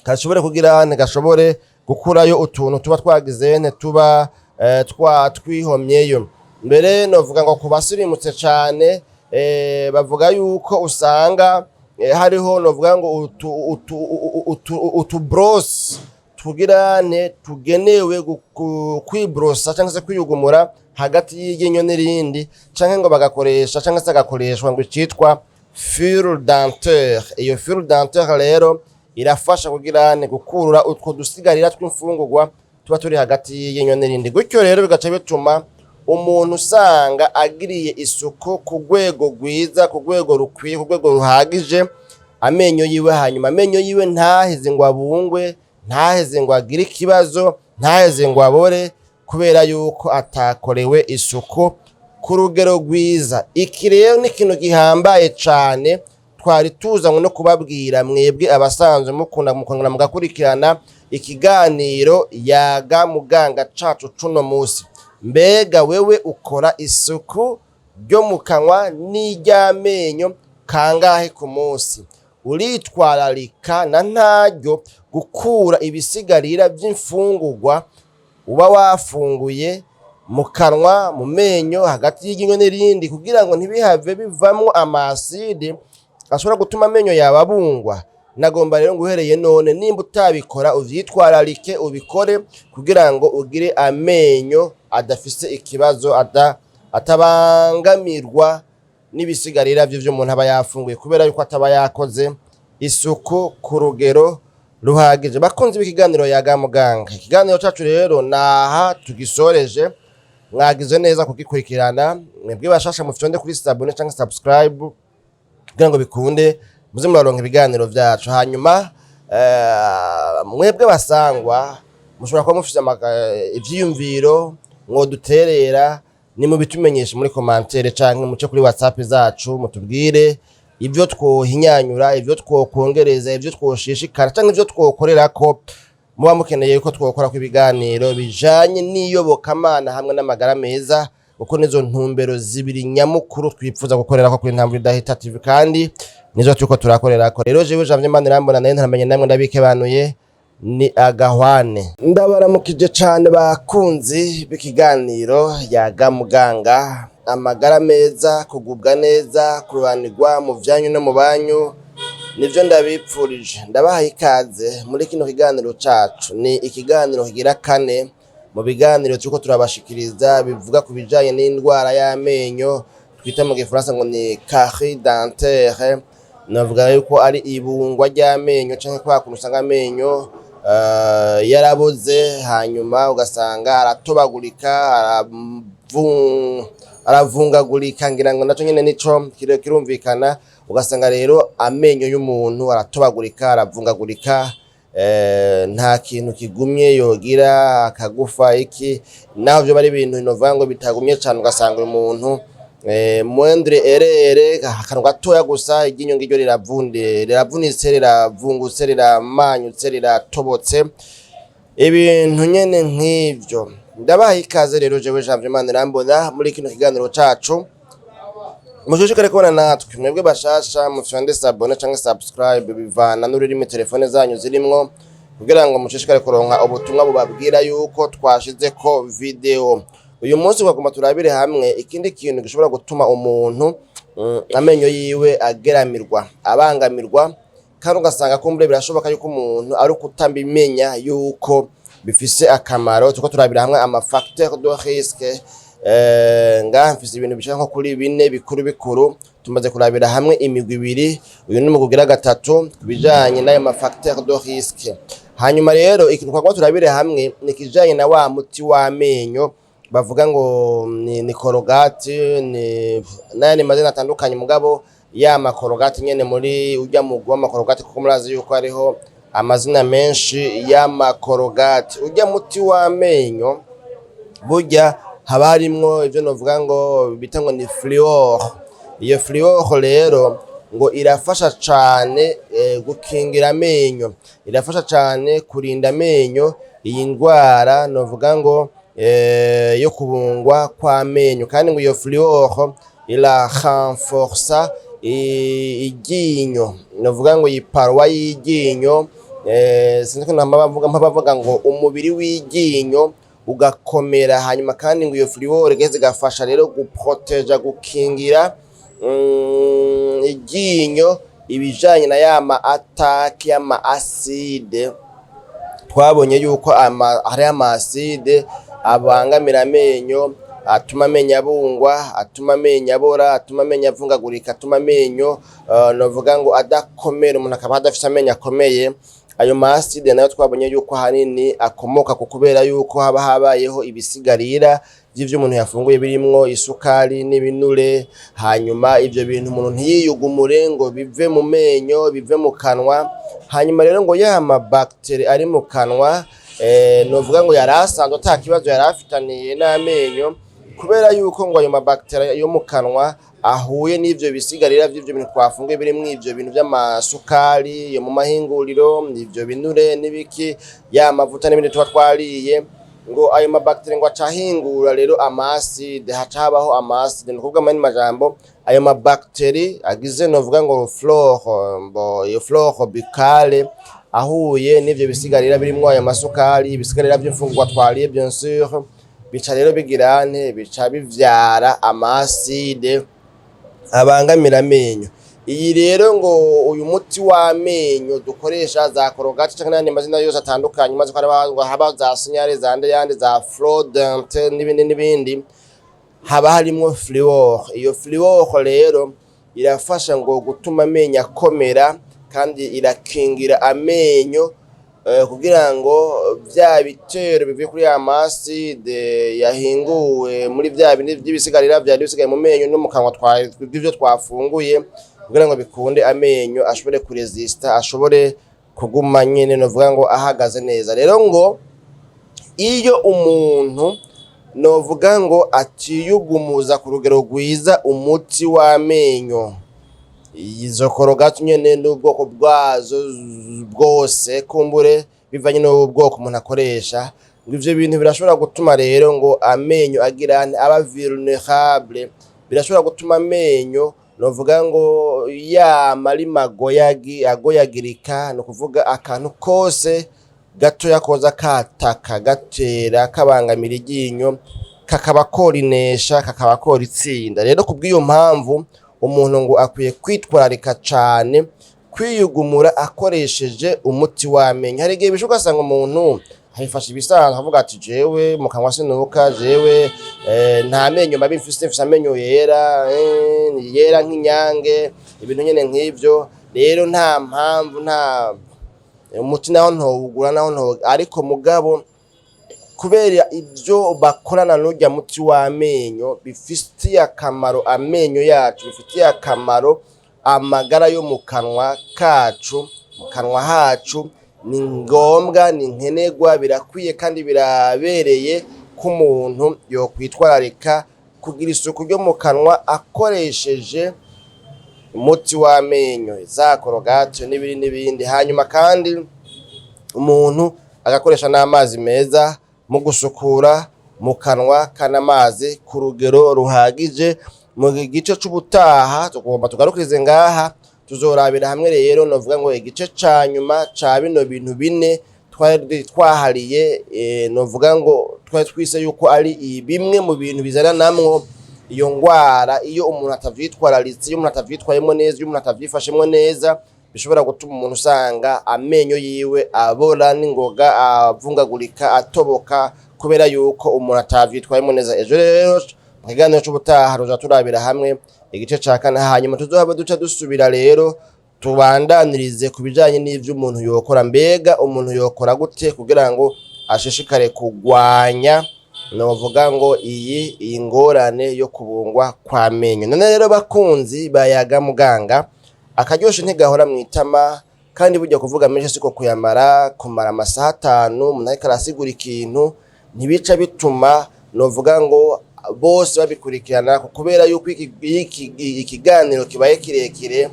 Speaker 1: gashobore kugira ane gashobore gukurayo utuntu tuba twagize ente tuba twa twihomyeyo. Mbere novuga ngo ku basirimutse cane, bavuga yuko usanga hariho novuga ngo utu brosse tugirane tugenewe kwibrosa cyangwa se kwiyugumura hagati y'iryinyo n'irindi, canke ngo bagakoresha canke se agakoreshwa ngo icitwa fil dentaire. Iyo fil dentaire rero irafasha kugira ne gukurura utwo dusigarira tw'imfungurwa tuba turi hagati y'iryinyo n'irindi. Gutyo rero bigaca bituma umuntu usanga agiriye isuku ku rwego rwiza, ku rwego rukwiye, ku rwego ruhagije amenyo yiwe, hanyuma amenyo yiwe ntaheze ngo abungwe, ntaheze ngo agire ikibazo, ntaheze ngo abore kubera yuko atakorewe isuku ku rugero rwiza. Iki rero ni ikintu gihambaye cane twari tuzanywe no kubabwira mwebwe abasanzwe mukunda mukongera mugakurikirana ikiganiro Yaga Muganga cacu cuno musi. Mbega wewe ukora isuku ryo mu kanwa n'iry'amenyo kangahe ku munsi? Uritwararika na ntaryo gukura ibisigarira vy'imfungurwa uba wafunguye mu kanwa, mu menyo, hagati y'iryinyo n'irindi, kugira ngo ntibihave bivamwo ama acides ashobora gutuma amenyo yawe abungwa? Nagomba rero nguhereye none, nimba utabikora uvyitwararike ubikore kugira ngo ugire amenyo adafise ikibazo, atabangamirwa n'ibisigarira vy'ivyo umuntu aba yafunguye kubera yuko ataba yakoze isuku ku rugero ruhagije. Bakunzi b'ikiganiro Yaga Muganga, ikiganiro cacu rero naha tugisoreje. Mwagize neza kugikurikirana. Mwebwe bashasha mufyonde kuri s'abonner canke subscribe kugira ngo bikunde muze muraronka ibiganiro vyacu. Hanyuma mwebwe basangwa mushobora kuba mufise ivyiyumviro mwoduterera, ni mubitumenyeshe muri commentaire canke muce kuri WhatsApp zacu mutubwire ivyo twohinyanyura, ivyo twokongereza, ivyo twoshishikara canke ivyo twokorerako muba mukeneye ko twokora ibiganiro bijanye n'iyobokamana hamwe n'amagara meza, kuko nizo ntumbero zibiri nyamukuru twipfuza gukorerako kuri Intambwe Idahita TV, kandi nizo turiko turakorerako. Rero jewe Janvier Manirambona nayo ntaramenye namwe ndabikebanuye, ni agahwane. Ndabaramukije cane bakunzi b'ikiganiro Yaga Muganga. Amagara meza, kugubwa neza, kurubanirwa mu vyanyu no mu banyu nivyo ndabipfurije. Ndabahaye ikaze muri kino kiganiro cacu. Ni ikiganiro kigira kane mu biganiro turiko turabashikiriza bivuga ku bijanye n'indwara y'amenyo twita mu gifaransa ngo ni carie dentaire. Navuga yuko ari ibungwa ry'amenyo canke kwa kuntu usanga amenyo yaraboze, hanyuma ugasanga aratobagurika, aravungagurika. Ngira ngo naco nyene nico kirumvikana. Ugasanga rero amenyo y'umuntu aratobagurika, aravungagurika, nta kintu kigumye yogira akagufa iki, naho vyoba ari ibintu novuga ngo bitagumye cane. Ugasanga uyu muntu moindre erreur, akantu gatoya gusa, iryinyo ngiryo riravunde, riravunitse, riravungutse, riramanyutse, riratobotse, ibintu nyene nk'ivyo. Ndabaha ikaze rero jewe Janvier Manirambona muri kino kiganiro cacu. Mushishikare kubona natwe. Mwebwe bashasha, mufyonde s'abonner canke subscribe, bivana n'ururimi telefone zanyu zirimwo, kugira ngo mushishikare kuronka ubutumwa bubabwira yuko twashizeko video. Uyu munsi twagomba turabire hamwe ikindi kintu gishobora gutuma umuntu amenyo yiwe ageramirwa, abangamirwa, kandi ugasanga kumbure birashoboka yuko umuntu ari ukutabimenya yuko bifise akamaro. Turiko turabira hamwe ama facteur de risque. Ngaha mfise ibintu bishika nko kuri bine bikuru bikuru. Tumaze kurabira hamwe imigwi ibiri, uyu ni umugwi ugira gatatu ku bijanye n'ayo ma facteur de risque. Hanyuma rero ikintu twagomba turabire hamwe ni ikijanye na wa muti w'amenyo bavuga ngo ni Colgate, ni n'ayandi mazina atandukanye, mugabo ya ma Colgate nyene, muri urya mugwi w'ama Colgate, kuko murazi yuko hariho amazina menshi y'ama Colgate. Urya muti w'amenyo burya haba harimwo ivyo novuga ngo bita ngo ni fluor. Iyo fluor rero ngo irafasha cane gukingira amenyo, irafasha cane kurinda amenyo iyi ndwara novuga ngo yo kubungwa kw'amenyo. Kandi ngo iyo fluor ira renforça iryinyo, novuga ngo iyi paroi y'iryinyo, sinzi ko mpabavuga ngo umubiri w'iryinyo ugakomera. Hanyuma kandi ngo iyo fluor igeze igafasha rero guproteja, gukingira iryinyo ibijanye na yama attaque y'ama acide. Twabonye yuko hari ama acide abangamira amenyo, atuma amenyo abungwa, atuma amenyo abora, atuma amenyo avungagurika, atuma amenyo novuga ngo adakomera, umuntu akaba adafise amenyo akomeye. Ayo ma acide nayo twabonye yuko ahanini akomoka ku kubera yuko haba habayeho ibisigarira vy'ivyo umuntu yafunguye birimwo isukari n'ibinure, hanyuma ivyo bintu umuntu ntiyiyugumure ngo bive mu menyo, bive mu kanwa. Hanyuma rero ngo ya ma bactéries ari mu kanwa, novuga ngo yari asanzwe ata kibazo yari afitaniye n'amenyo, kubera yuko ngo ayo ma bactéries yo mu kanwa ahuye n'ivyo bisigarira vy'ivyo bintu twafunguye birimwo ivyo bintu vy'amasukari yo mu mahinguriro, ivyo binure n'ibiki, ya mavuta n'ibindi tuba twariye, ngo ayo ma bactéries ngo aca ahingura rero ama acide, haca habaho ama acide. Ni ukuvuga mu yandi majambo, ayo ma bactéries agize novuga ngo flore, mbo iyo flore buccale, ahuye n'ivyo bisigarira birimwo ayo masukari, ibisigarira vy'imfungurwa twariye bien sûr, bica rero bigira nte? Bica bivyara ama acide abangamira amenyo. Iyi rero ngo uyu muti w'amenyo dukoresha, za Colgate canke n'ayandi mazina yose atandukanye, maze ko haba haba za Signal, za ndeyande, za Flodent n'ibindi n'ibindi, haba harimwo fluor. Iyo fluor rero irafasha ngo gutuma amenyo akomera, kandi irakingira amenyo kugira ngo vya bitero bivuye kuri ya ma acide yahinguwe muri vya bindi vy'ibisigarira vyari bisigaye mu menyo no mu kanwa vy'ivyo twafunguye, kugira ngo bikunde amenyo ashobore kuresista, ashobore kuguma nyene novuga ngo ahagaze neza. Rero ngo iyo umuntu novuga ngo atiyugumuza ku rugero rwiza umuti w'amenyo, izo Colgate nyene n'ubwoko bwazo bwose, kumbure bivanye n'ubwoko umuntu akoresha, ngo ivyo bintu birashobora gutuma rero ngo amenyo agira aba vulnerable. Birashobora gutuma amenyo novuga ngo yama ari magoyagi, agoyagirika, ni ukuvuga akantu kose gatoya koza kataka, gatera kabangamira iryinyo, kakaba korinesha, kakaba koritsinda. Rero kubw'iyo mpamvu umuntu ngo akwiye kwitwararika cane kwiyugumura akoresheje umuti w'amenyo. Hari igihe bishoboka ugasanga umuntu abifashe ibisanzwe, avuga ati: "Jewe mu kanwa sinuka, jewe nta menyo mabi mfise, mfise amenyo yera, yera nk'inyange", ibintu nyene nk'ivyo. Rero nta mpamvu, nta Umuti naho ntowugura, naho nto, ariko mugabo kubera ibyo bakorana n'urya muti w'amenyo bifitiye akamaro amenyo yacu, bifitiye akamaro amagara yo mu kanwa kacu, mu kanwa hacu, ni ngombwa, ni nkenerwa, birakwiye kandi birabereye ko umuntu yokwitwararika kugira isuku ryo mu kanwa akoresheje umuti w'amenyo, za Colgate n'ibindi n'ibindi. Hanyuma kandi umuntu agakoresha n'amazi meza mu gusukura mu kanwa, kandi amazi ku rugero ruhagije. Mu gice c'ubutaha tugomba tugarukirize ngaha, tuzorabira hamwe rero novuga ngo igice ca nyuma ca bino bintu bine twari twahariye, novuga ngo twari twise yuko ari bimwe mu bintu bizana namwo iyo ngwara. Iyo umuntu atavyitwararitse, iyo umuntu atavyitwayemo neza, iyo umuntu atavyifashemwo neza, bishobora gutuma umuntu usanga amenyo yiwe abora n'ingoga, avungagurika, atoboka, kubera yuko umuntu atavyitwayemo neza. Ejo rero mu kiganiro c'ubutaha tuza turabira hamwe igice ca kane, hanyuma tuzohava duca dusubira rero tubandanirize ku bijanye n'ivyo umuntu yokora. Mbega umuntu yokora gute kugira ngo ashishikare kugwanya novuga ngo iyi ngorane yo kubungwa kw'amenyo? None rero bakunzi bayaga muganga, akaryoshe ntigahora mw'itama, kandi burya kuvuga menshi siko kuyamara. Kumara amasaha 5 umuntu ariko arasigura ikintu ntibica bituma novuga ngo bose babikurikirana, kubera yuko ikiganiro kibaye kirekire,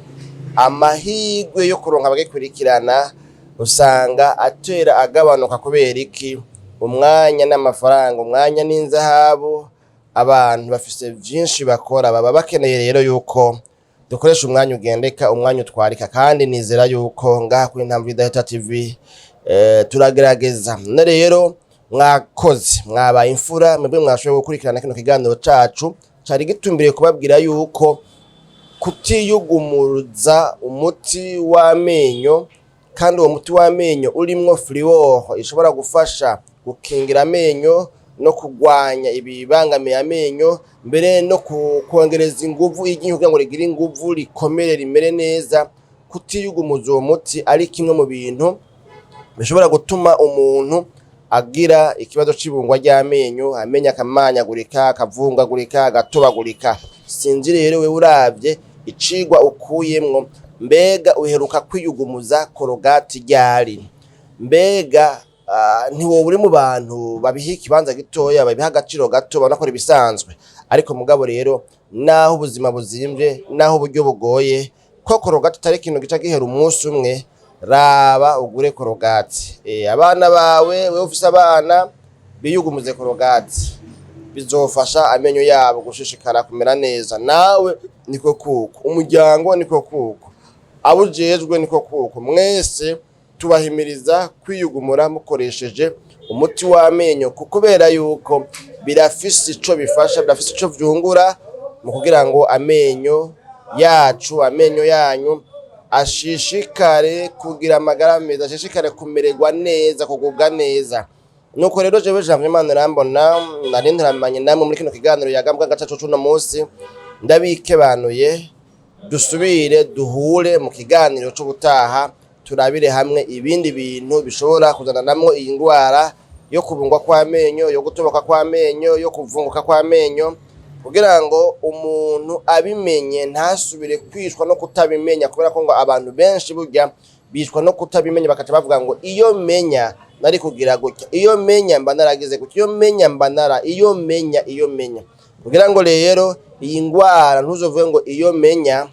Speaker 1: amahirwe yo kuronka abagikurikirana usanga atera agabanuka. Kubera iki? Umwanya n'amafaranga, umwanya n'inzahabu. Abantu bafise vyinshi bakora, baba bakeneye rero yuko dukoresha umwanya ugendeka, umwanya utwarika, kandi nizera yuko ngaha kuri Intambwe Idahita TV turagerageza. None rero mwakoze, mwabaye imfura mwebwe mwashoboye gukurikirana kino kiganiro cacu cari gitumbiriye kubabwira yuko kutiyugumuza umuti w'amenyo, kandi uwo muti w'amenyo urimwo fluor ishobora gufasha gukingira amenyo no kugwanya ibibangamiye amenyo, mbere no kongereza inguvu iryinyo kugira ngo rigire inguvu, rikomere, rimere neza. Kutiyugumuza uwo muti ari kimwe mu bintu bishobora gutuma umuntu agira ikibazo c'ibungwa ry'amenyo, amenyo akamanyagurika, akavungagurika, agatobagurika. Sinzi rero wewe uravye icigwa ukuyemwo, mbega uheruka kwiyugumuza Colgate ryari? Mbega ntiwoba uri mu bantu babiha ikibanza gitoya, babiha agaciro gato, banakora ibisanzwe? Ariko mugabo rero naho ubuzima buzimvye, naho uburyo bugoye, ko Colgate atari ikintu gica gihera umunsi umwe, raba ugure Colgate. Abana bawe, wewe ufise abana, biyugumuze Colgate, bizofasha amenyo yabo gushishikara kumera neza. Nawe niko kuko, umuryango niko kuko, abo ujejwe niko kuko, mwese tubahimiriza kwiyugumura mukoresheje umuti w'amenyo, kubera yuko birafise ico bifasha, birafise ico vyungura mu kugira ngo amenyo yacu, amenyo yanyu ashishikare kugira amagara meza, ashishikare kumererwa neza, kugubwa neza. Nuko rero jewe Janvier Manirambona nari ntaramanye namwe muri kino kiganiro yagambwa gacacu cuno munsi, ndabikebanuye. Dusubire duhure mu kiganiro c'ubutaha, turabire hamwe ibindi bintu bishobora kuzana namwo iyi ndwara yo kubungwa kw'amenyo, yo gutoboka kw'amenyo, yo kuvunguka kw'amenyo, kugira ngo umuntu abimenye ntasubire kwicwa no kutabimenya, kubera ko ngo abantu benshi burya bicwa no kutabimenya, bakaca bavuga ngo iyo menya nari kugira gutya, iyo menya mba naragize gutya, iyo menya mba nara, iyo menya, iyo menya. Kugira ngo rero iyi ndwara ntuzovuge ngo iyo menya,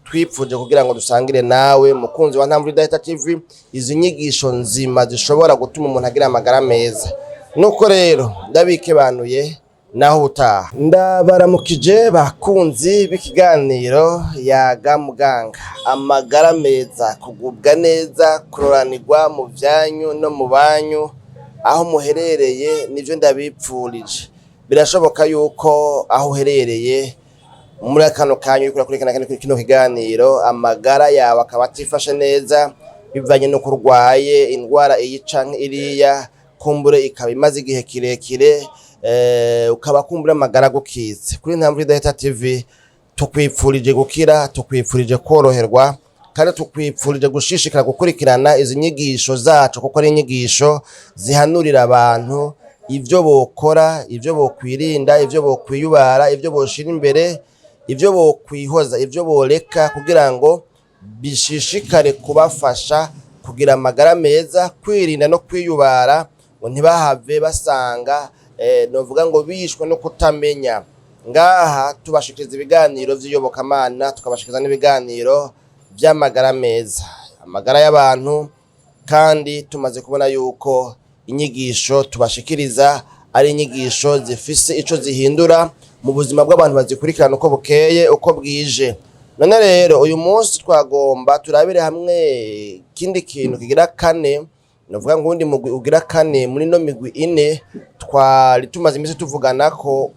Speaker 1: twipfuje kugira ngo dusangire nawe mukunzi wa Ntamvura Idahita TV izi nyigisho nzima zishobora gutuma umuntu agira amagara meza. Nuko rero ndabikebanuye, naho ubutaha. Ndabaramukije bakunzi b'ikiganiro yaga muganga. Amagara meza, kugubwa neza, kuroranirwa mu vyanyu no mu banyu aho muherereye, nivyo ndabipfurije. Birashoboka yuko aho uherereye muri kano kanya uriko urakurikirana kino kiganiro, amagara yawe akaba atifashe neza bivanye n'uko urwaye indwara iyi canke iriya, kumbure ikaba imaze igihe kirekire, ukaba kumbure amagara agukitse. Kuri Ntamvura Idahita TV tukwipfurije gukira, tukwipfurije koroherwa. Kandi tukwipfurije gushishikara gukurikirana izi nyigisho zacu, kuko ari inyigisho zihanurira abantu ivyo bokora, ivyo bokwirinda, ivyo bokwiyubara, ivyo boshira imbere, ivyo bokwihoza, ivyo boreka, kugira ngo bishishikare kubafasha kugira amagara meza, kwirinda no kwiyubara ngo ntibahave basanga novuga ngo bishwe no kutamenya. Ngaha tubashikiriza ibiganiro vy'iyobokamana, tukabashikiriza n'ibiganiro vy'amagara meza, amagara y'abantu. Kandi tumaze kubona yuko inyigisho tubashikiriza ari inyigisho zifise ico zihindura mu buzima bw'abantu bazikurikirana uko bukeye uko bwije. None rero uyu munsi twagomba turabire hamwe ikindi kintu kigira kane, novuga ngo uwundi mugwi ugira kane muri no migwi ine twari tumaze iminsi tuvugana ko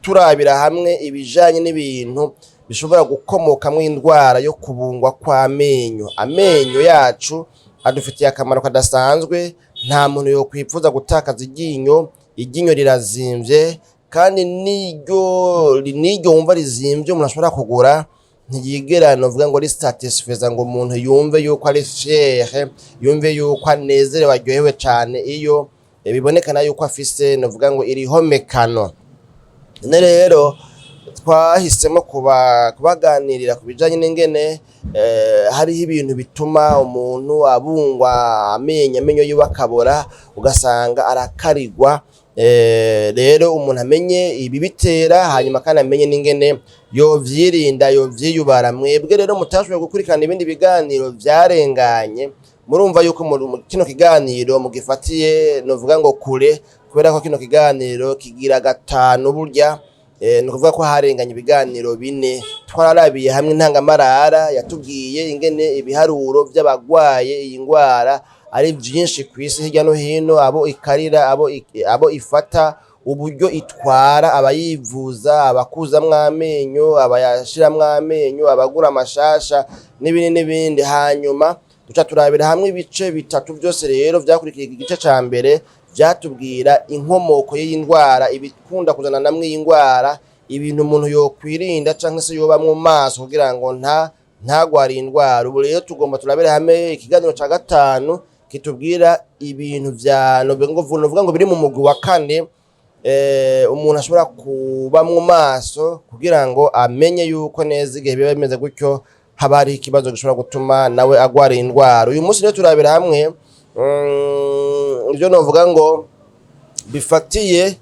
Speaker 1: turabira hamwe ibijanye n'ibintu bishobora gukomokamwo indwara yo kubungwa kw'amenyo. Amenyo yacu adufitiye akamaro kadasanzwe. Nta muntu yokwipfuza gutakaza iryinyo. Iryinyo rirazimvye, kandi n'iryo wumva rizimvye umuntu ashobora kugura ntiyigera novuga ngo risatisfeza ngo umuntu yumve yuko ari fier, yumve yuko anezerewe, aryohewe cane iyo bibonekana yuko afise novuga ngo irihomekano. None rero twahisemo kubaganirira ku bijanye n'ingene hariho ibintu bituma umuntu abungwa amenyo, amenyo yiwe akabora, ugasanga arakarigwa. Rero umuntu amenye ibibitera, hanyuma kandi amenye n'ingene yovyirinda, yovyiyubara. Mwebwe rero mutashoboye gukurikirana ibindi biganiro vyarenganye, murumva yuko muri kino kiganiro mugifatiye novuga ngo kure, kubera ko kino kiganiro kigira gatanu burya. Ni ukuvuga ko harenganye ibiganiro bine. Twararabiye hamwe intangamarara yatubwiye ingene ibiharuro vy'abagwaye iyi ngwara ari vyinshi kw'isi hirya no hino, abo ikarira, abo ifata, uburyo itwara abayivuza, abakuzamwo amenyo, abayashiramwo amenyo, abagura amashasha n'ibindi n'ibindi. Hanyuma duca turabira hamwe ibice bitatu vyose rero vyakurikiye igice ca mbere, vyatubwira inkomoko y'iyi ndwara, ibikunda kuzana namwe iyi ndwara, ibintu umuntu yokwirinda canke se yoba mu maso kugira ngo ntagware iyi ndwara. Ubu rero tugomba turabire hamwe ikiganiro ca gatanu kitubwira ibintu vya novuga ngo biri mu mugwi wa kane, umuntu ashobora kuba mu maso kugira ngo amenye yuko neza igihe biba bimeze gutyo haba hariho ikibazo gishobora gutuma nawe agwara iyi ndwara. Uyu munsi rero turabira hamwe ivyo novuga ngo bifatiye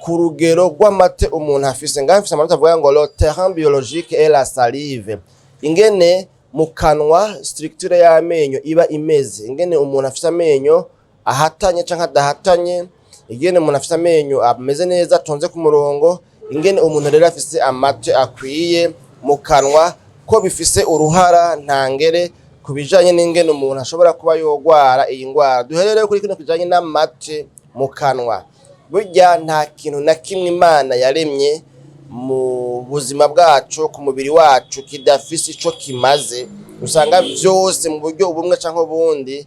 Speaker 1: ku rugero rw'amate umuntu afise. Ngaho mfise amanota avuga ngo le terrain biologique et la salive, ingene mu kanwa structure y'amenyo iba imeze, ingene umuntu afise amenyo ahatanye canke adahatanye, ingene umuntu afise amenyo ameze neza atonze ku murongo, ingene umuntu rero afise amate akwiye mu kanwa, ko bifise uruhara ntangere ku bijanye n'ingene umuntu ashobora kuba yogwara iyi ngwara. Duherere kuri kino kijanye n'amate mu kanwa. Burya nta kintu na kimwe Imana yaremye mu buzima bwacu, ku mubiri wacu, kidafise ico kimaze. Usanga vyose mu buryo ubumwe canke ubundi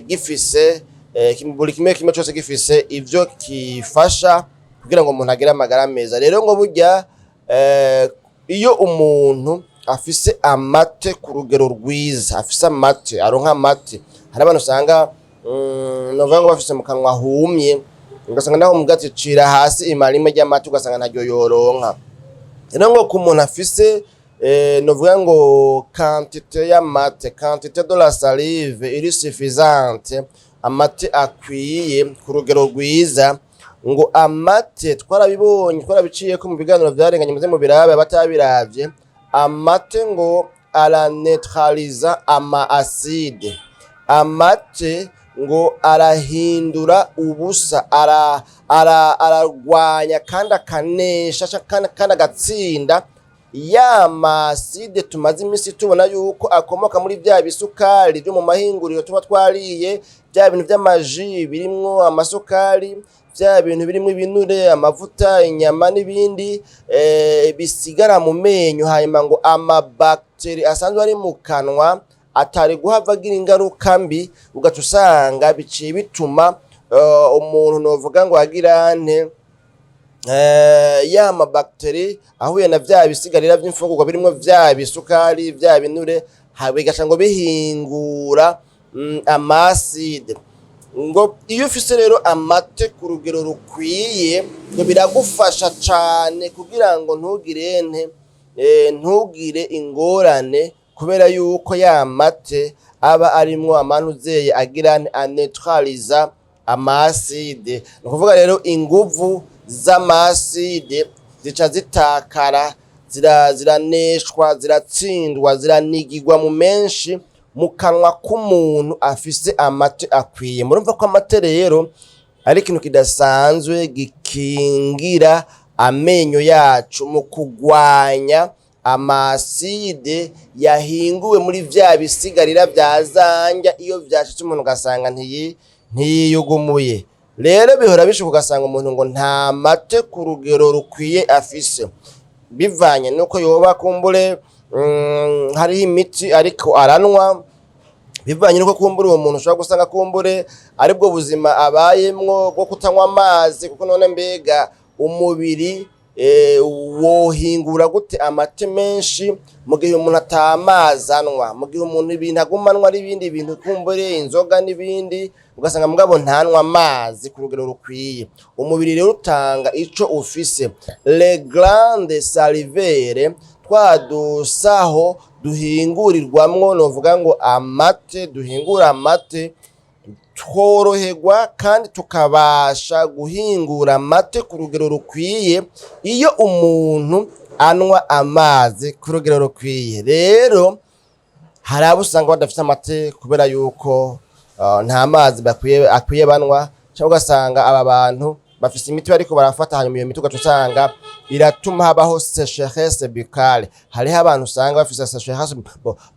Speaker 1: gifise buri kimwe kimwe cose gifise ivyo kifasha kugira ngo umuntu agire amagara meza. Rero ngo burya iyo umuntu afise amate ku rugero rwiza, afise amate, aronka amate, hari abantu usanga novuga ngo bafise mu kanwa humye, ugasanga naho umugati cira hasi imara rimwe ry'amata ugasanga ntaryo yoronka. Rero ngo ku muntu afise novuga ngo quantité y'amate, quantité de la salive iri suffisante, amate akwiye ku rugero rwiza, ngo amate twarabibonye, twarabiciyeko mu biganiro vyarenganye, muze mubirabe abatabiravye. Amate ngo araneutraliza ama acide, amate ngo arahindura ubusa, ararwanya kandi akanesha kandi agatsinda ya ma acide tumaze iminsi tubona yuko akomoka muri vya bisukari vyo mu mahinguriro tuba twariye, vya bintu vy'amaji birimwo amasukari, vya bintu birimwo ibinure, amavuta, inyama n'ibindi, bisigara mu menyo. Hanyuma ngo amabactéries asanzwe ari mu kanwa atari guhava agira ingaruka mbi, ugaca usanga biciye bituma umuntu novuga ngo agira nte. Ya mabactéries ahuye na vya bisigarira vy'imfungurwa birimwo vya bisukari, vya binure, bigaca ngo bihingura amacide. Ngo iyo ufise rero amate ku rugero rukwiye, ngo biragufasha cane kugira ngo ntugire nte ntugire ingorane, kubera yuko ya mate aba arimwo amanuzeye agira nte, aneutraliza amacide. Ni ukuvuga rero inguvu z'amacide zica zitakara, ziraneshwa, ziratsindwa, ziranigirwa mu menshi mu kanwa k'umuntu afise amate akwiye. Murumva ko amate rero ari ikintu kidasanzwe gikingira amenyo yacu mu kugwanya amacide yahinguwe muri vya bisigarira vya zanja. Iyo vyashitse umuntu ugasanga ntiyiyugumuye, rero bihora bishuka ugasanga umuntu ngo nta mate ku rugero rukwiye afise, bivanye nuko yoba kumbure hariho imiti ariko aranwa, bivanye nuko kumbure uwo muntu ushobora gusanga kumbure aribwo buzima abayemwo bwo kutanywa amazi. Kuko none mbega umubiri wohingura gute amate menshi mu gihe umuntu atamazi anywa, mu gihe umuntu ibintu aguma anywa ari ibindi bintu, kumbure inzoga n'ibindi, ugasanga mugabo ntanywa amazi ku rugero rukwiye? Umubiri rero utanga ico ufise. Les glandes salivaires, twa dusaho duhingurirwamwo, novuga ngo amate, duhingura amate, tworoherwa kandi tukabasha guhingura amate ku rugero rukwiye iyo umuntu anywa amazi ku rugero rukwiye. Rero hari abo usanga badafite amate kubera yuko nta mazi bakwiye akwiye banywa, cyangwa ugasanga aba bantu bafise imiti bariko barafata, hanyuma iyo miti ugaca usanga iratuma habaho sécheresse buccale. Hariho abantu usanga bafise sécheresse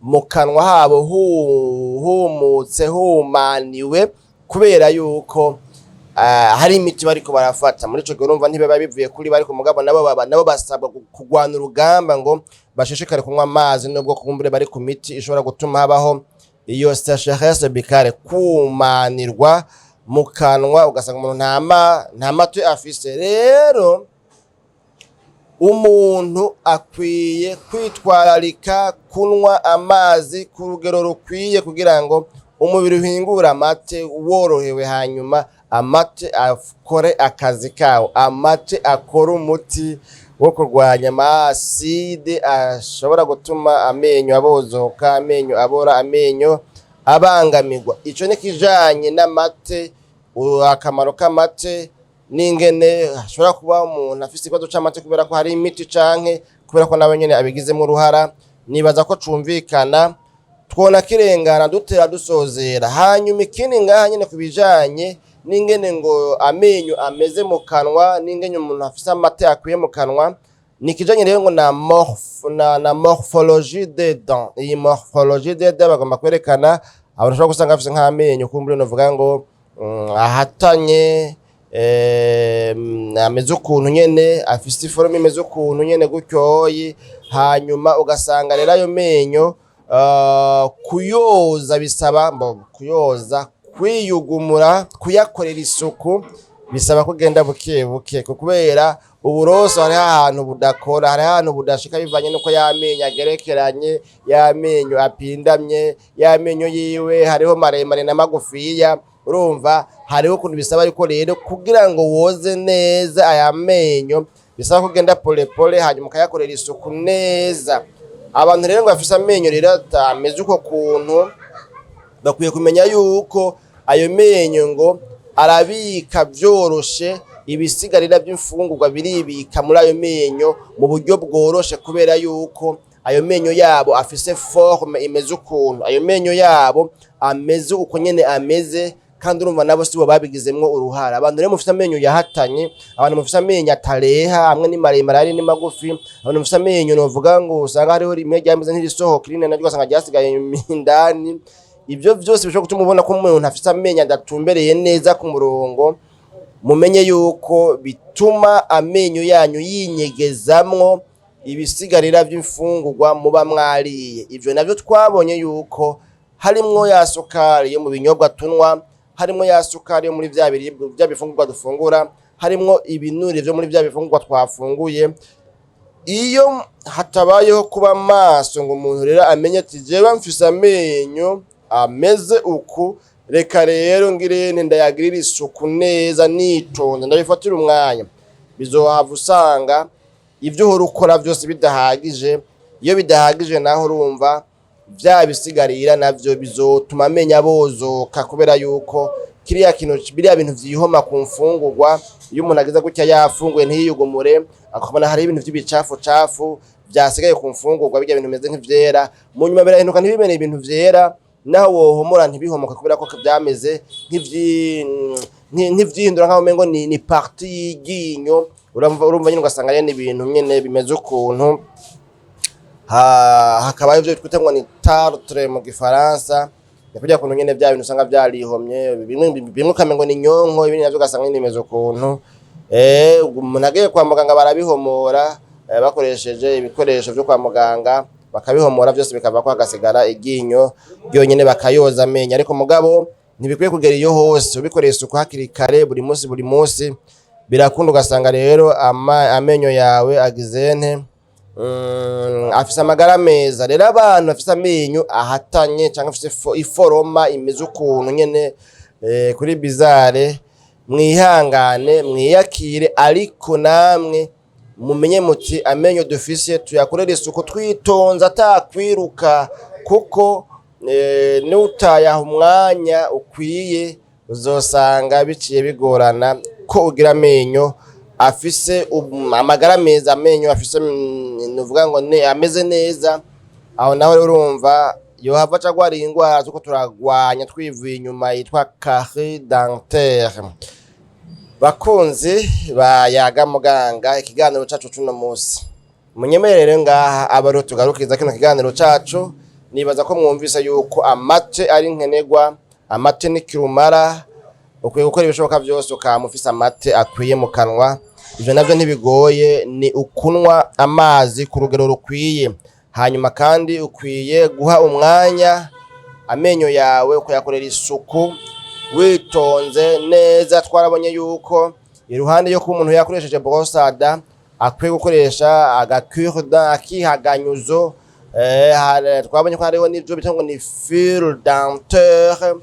Speaker 1: mu kanwa habo, humutse, humaniwe, kubera yuko hari imiti bariko barafata. Muri ico gihe urumva ntibiba bivuye kuri bariko, mugabo nabo baba nabo basabwa kugwana urugamba ngo bashishikare kunywa amazi, nubwo kumbure bari ku miti ishobora gutuma habaho iyo sécheresse buccale, kumanirwa mu kanwa, ugasanga umuntu nta mate afise. Rero umuntu akwiye kwitwararika kunywa amazi ku rugero rukwiye kugira ngo umubiri uhingure amate worohewe, hanyuma amate akore akazi kawo, amate akore umuti wo kurwanya amacide ashobora gutuma amenyo abozoka, amenyo abora, amenyo abangamirwa. Ico ni kijanye n'amate, akamaro k'amate n'ingene hashobora kuba umuntu afise ikibazo c'amate kubera ko hari imiti canke kubera ko nawe nyene abigizemwo uruhara. Nibaza ko cumvikana, twona kirengana, dutera dusozera. Hanyuma ikindi ngaha nyene ku bijanye n'ingene ngo amenyo ameze mu kanwa, n'ingene umuntu afise amate akwiye mu kanwa, ni ikijanye rero ngo na morphologie des dents. Iyi morphologie des dents bagomba kwerekana abantu ushobora gusanga bafise nk'amenyo kumbure novuga ngo ahatanye, ameze ukuntu nyene, afise iforme imeze ukuntu nyene gutyoyi. Hanyuma ugasanga rero ayo menyo kuyoza bisaba kuyoza, kwiyugumura, kuyakorera isuku bisaba kugenda buke buke, kubera uburoso hariho ahantu budakora, hariho ahantu budashika, bivanye nuko y'amenyo agerekeranye, y'amenyo apindamye, y'amenyo yiwe hariho maremare na magufiya. Urumva hariho ukuntu bisaba, ariko rero kugira ngo woze neza aya menyo bisaba kugenda pole pole, hanyuma ukayakorera isuku neza. Abantu rero ngo bafise amenyo rero atameze uko kuntu bakwiye kumenya yuko ayo menyo ngo arabika vyoroshe ibisigarira by'imfungurwa, biribika muri ayo menyo mu buryo bworoshe, kubera yuko ayo menyo yabo afise forme imeze ukuntu, ayo menyo yabo ameze uko nyene ameze. Kandi urumva nabo sibo babigizemwo uruhara. Abantu rero mufise amenyo yahatanye, abantu mufise amenyo atareha, amwe ni maremare ayandi ni magufi, abantu mufise amenyo novuga ngo usanga hariho rimwe ryameze nk'irisohoka, irindi naryo ugasanga ryasigaye indani, ivyo vyose bishobora gutuma ubona ko umuntu afise amenyo adatumbereye neza ku murongo. Mumenye yuko bituma amenyo yanyu yinyegezamwo ibisigarira vy'imfungurwa muba mwariye. Ivyo navyo twabonye yuko harimwo ya sukari yo mu binyobwa tunwa, harimwo ya sukari yo muri vya biribwa, vya bifungurwa dufungura. harimwo ibinure vyo muri vya bifungurwa twafunguye. Iyo hatabayeho kuba maso ngo umuntu rero amenye ati: "Jewe mfise amenyo ameze uku, reka rero ngirente ndayagirira isuku neza nitonze, ndabifatira umwanya", bizohava usanga ibyo uhora ukora byose bidahagije. Iyo bidahagije naho, urumva vya bisigarira navyo bizotuma amenyo abozoka, kubera yuko kiriya kintu, biriya bintu vyihoma ku mfungurwa, iyo umuntu agize gutya yafunguye ntiyiyugumure, akabona hari ibintu vy'ibicafu cafu vyasigaye ku mfungurwa, birya bintu bimeze nk'ivyera, mu nyuma birahinduka ntibimene ibintu vyera, naho wohomora ntibihomoka, kubera ko vyameze nk'ivyihindura nkaho umengo ni partie y'iryinyo. Urumva nyene, ugasanga nyene ibintu nyene bimeze ukuntu, hakaba ivyo twita ngo ni tartre mu gifaransa. Ni kurya kuntu nyene vya bintu usanga vyarihomye, bimwe bimwe ukamengo ni nyonko, ibindi navyo ugasanga nyene bimeze ukuntu. Umuntu agiye kwa muganga barabihomora, bakoresheje ibikoresho vyo kwa muganga, bakabihomora vyose bikavako, hagasigara iryinyo ryonyene, bakayoza amenyo. Ariko mugabo ntibikwiye kugera iyo hose. Ubikoreye isuku hakiri kare, buri munsi buri munsi, birakunda, ugasanga rero amenyo yawe agize nte, afise amagara meza. Rero abantu bafise amenyo ahatanye cyangwa afise iforoma imeze ukuntu nyene, kuri bizarre, mwihangane, mwiyakire, ariko namwe mumenye muti amenyo dufise tuyakorere isuku twitonze, atakwiruka, kuko nutayaha umwanya ukwiye uzosanga biciye bigorana ko ugira amenyo afise amagara meza, amenyo afise, nuvuga ngo ne ameze neza. Aho naho rero urumva yohava aca agwara iyi ndwara turiko turagwanya twivuye inyuma yitwa carie dentaire. Bakunzi ba Yaga Muganga, ikiganiro cacu cuno musi, munyemerere ngaha aba ariho tugarukiriza kino kiganiro cacu. Nibaza ko mwumvise yuko amate ari nkenerwa, amate ni kirumara. Ukwiye gukora ibishoboka byose ukaba ufise amate akwiye mu kanwa. Ivyo navyo ntibigoye, ni ukunywa amazi ku rugero rukwiye. Hanyuma kandi ukwiye guha umwanya amenyo yawe, ukayakorera isuku witonze neza. Twarabonye yuko iruhande yo kuba umuntu yakoresheje brosse à dents, akwiye gukoresha aga cure-dent, akihaganyuzo. Twabonye ko hariho n'ivyo bita ngo ni fil dentaire,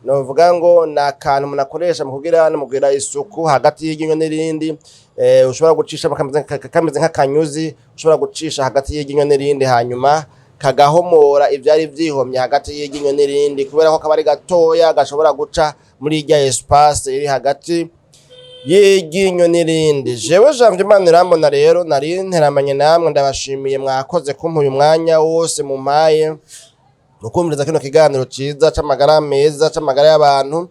Speaker 1: novuga ngo ni akantu umuntu akoresha mu kugira no mu kugira isuku hagati y'iryinyo n'irindi, ushobora gucisha kameze nk'akanyuzi, ushobora gucisha hagati y'iryinyo n'irindi, hanyuma kagahomora ivyari vyihomye hagati y'iryinyo n'irindi, kubera ko kaba ari gatoya gashobora guca muri irya espace iri hagati y'iryinyo n'irindi. Jewe Janvier Manirambona rero nari nteramanye namwe, ndabashimiye, mwakoze kumpa uyu mwanya wose mumpaye mukumviriza kino kiganiro ciza c'amagara meza, c'amagara y'abantu.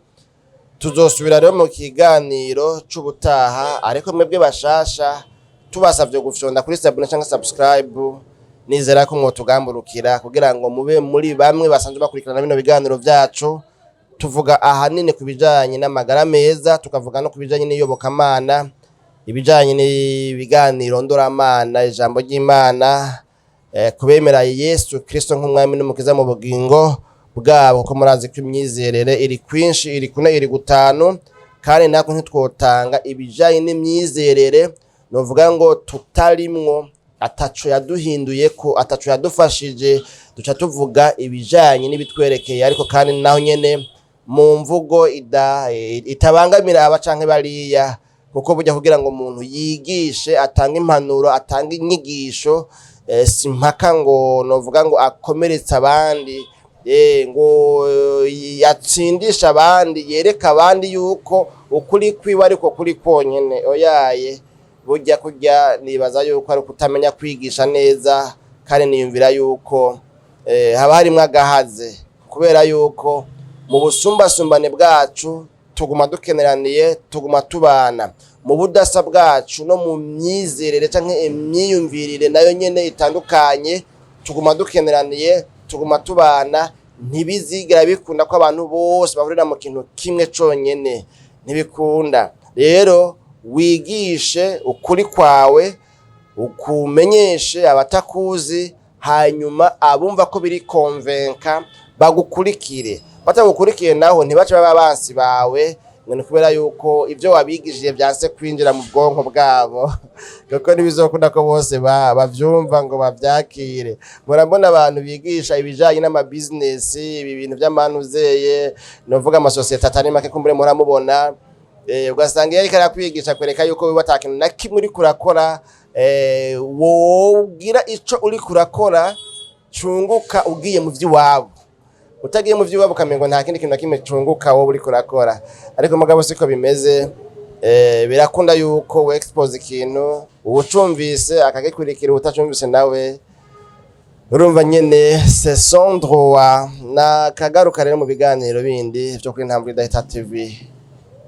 Speaker 1: Tuzosubira rero mu kiganiro c'ubutaha, ariko mwebwe bashasha tubasavye gufyonda kuri s'abonner canke subscribe. Nizera ko mwotugamburukira kugira ngo mube muri bamwe basanzwe bakurikirana bino biganiro vyacu. Tuvuga ahanini ku bijanye n'amagara meza, tukavuga no ku bijanye n'iyobokamana, ibijanye n'ibiganiro ndoramana, ijambo ry'Imana, kubemera Yesu Kristo nk'umwami n'umukiza mu bugingo bwabo, kuko murazi ko imyizerere iri kwinshi, iri kune, iri gutanu, kandi natwe ntitwotanga ibijanye n'imyizerere novuga ngo tutarimwo, ataco yaduhinduye, ko ataco yadufashije. Duca tuvuga ibijanye n'ibitwerekeye, ariko kandi naho nyene mu mvugo itabangamira aba canke bariya, kuko burya kugira ngo umuntu yigishe, atange impanuro, atange inyigisho, si mpaka ngo novuga ngo akomeretse abandi, ngo yatsindisha abandi, yereka abandi yuko ukuri kwiwe ariko kuri konyene. Oyaye, burya kurya nibaza yuko ari ukutamenya kwigisha neza, kandi niyumvira yuko haba harimwo agahaze, kubera yuko mu busumbasumbane bwacu tuguma dukeneraniye, tuguma tubana mu budasa bwacu no mu myizerere canke imyiyumvirire nayo nyene itandukanye, tuguma dukeneraniye, tuguma tubana. Ntibizigera bikunda ko abantu bose bahurira mu kintu kimwe conyene, ntibikunda. Rero wigishe ukuri kwawe, ukumenyeshe abatakuzi, hanyuma abumva ko biri convaincant bagukurikire, batagukurikiye naho ntibace baba abansi bawe. Ngo ni kubera yuko ivyo wabigishije vyanse kwinjira mu bwonko bwabo, kuko ntibizokunda ko bose bavyumva ngo bavyakire. Murabona abantu bigisha ibijanye n'amabizinesi, ibi bintu vy'amanuzeye, novuga amasosiyete atari make, kumbure muramubona, ugasanga iyo ariko arakwigisha kwereka yuko wewe ata kintu na kimwe uriko urakora, wogira ico uriko urakora cunguka ugiye mu vy'iwabo. Utagiye mu vy'iwabo ukamengo nta kindi kintu na kimwe cunguka wowe uriko urakora. Ariko mugabo siko bimeze. Birakunda yuko we expose ikintu, uwucumvise akagikurikira, uwutacumvise nawe urumva nyene c'est son droit. Nakagaruka rero mu biganiro bindi vyo kuri Ntambwe Idahita TV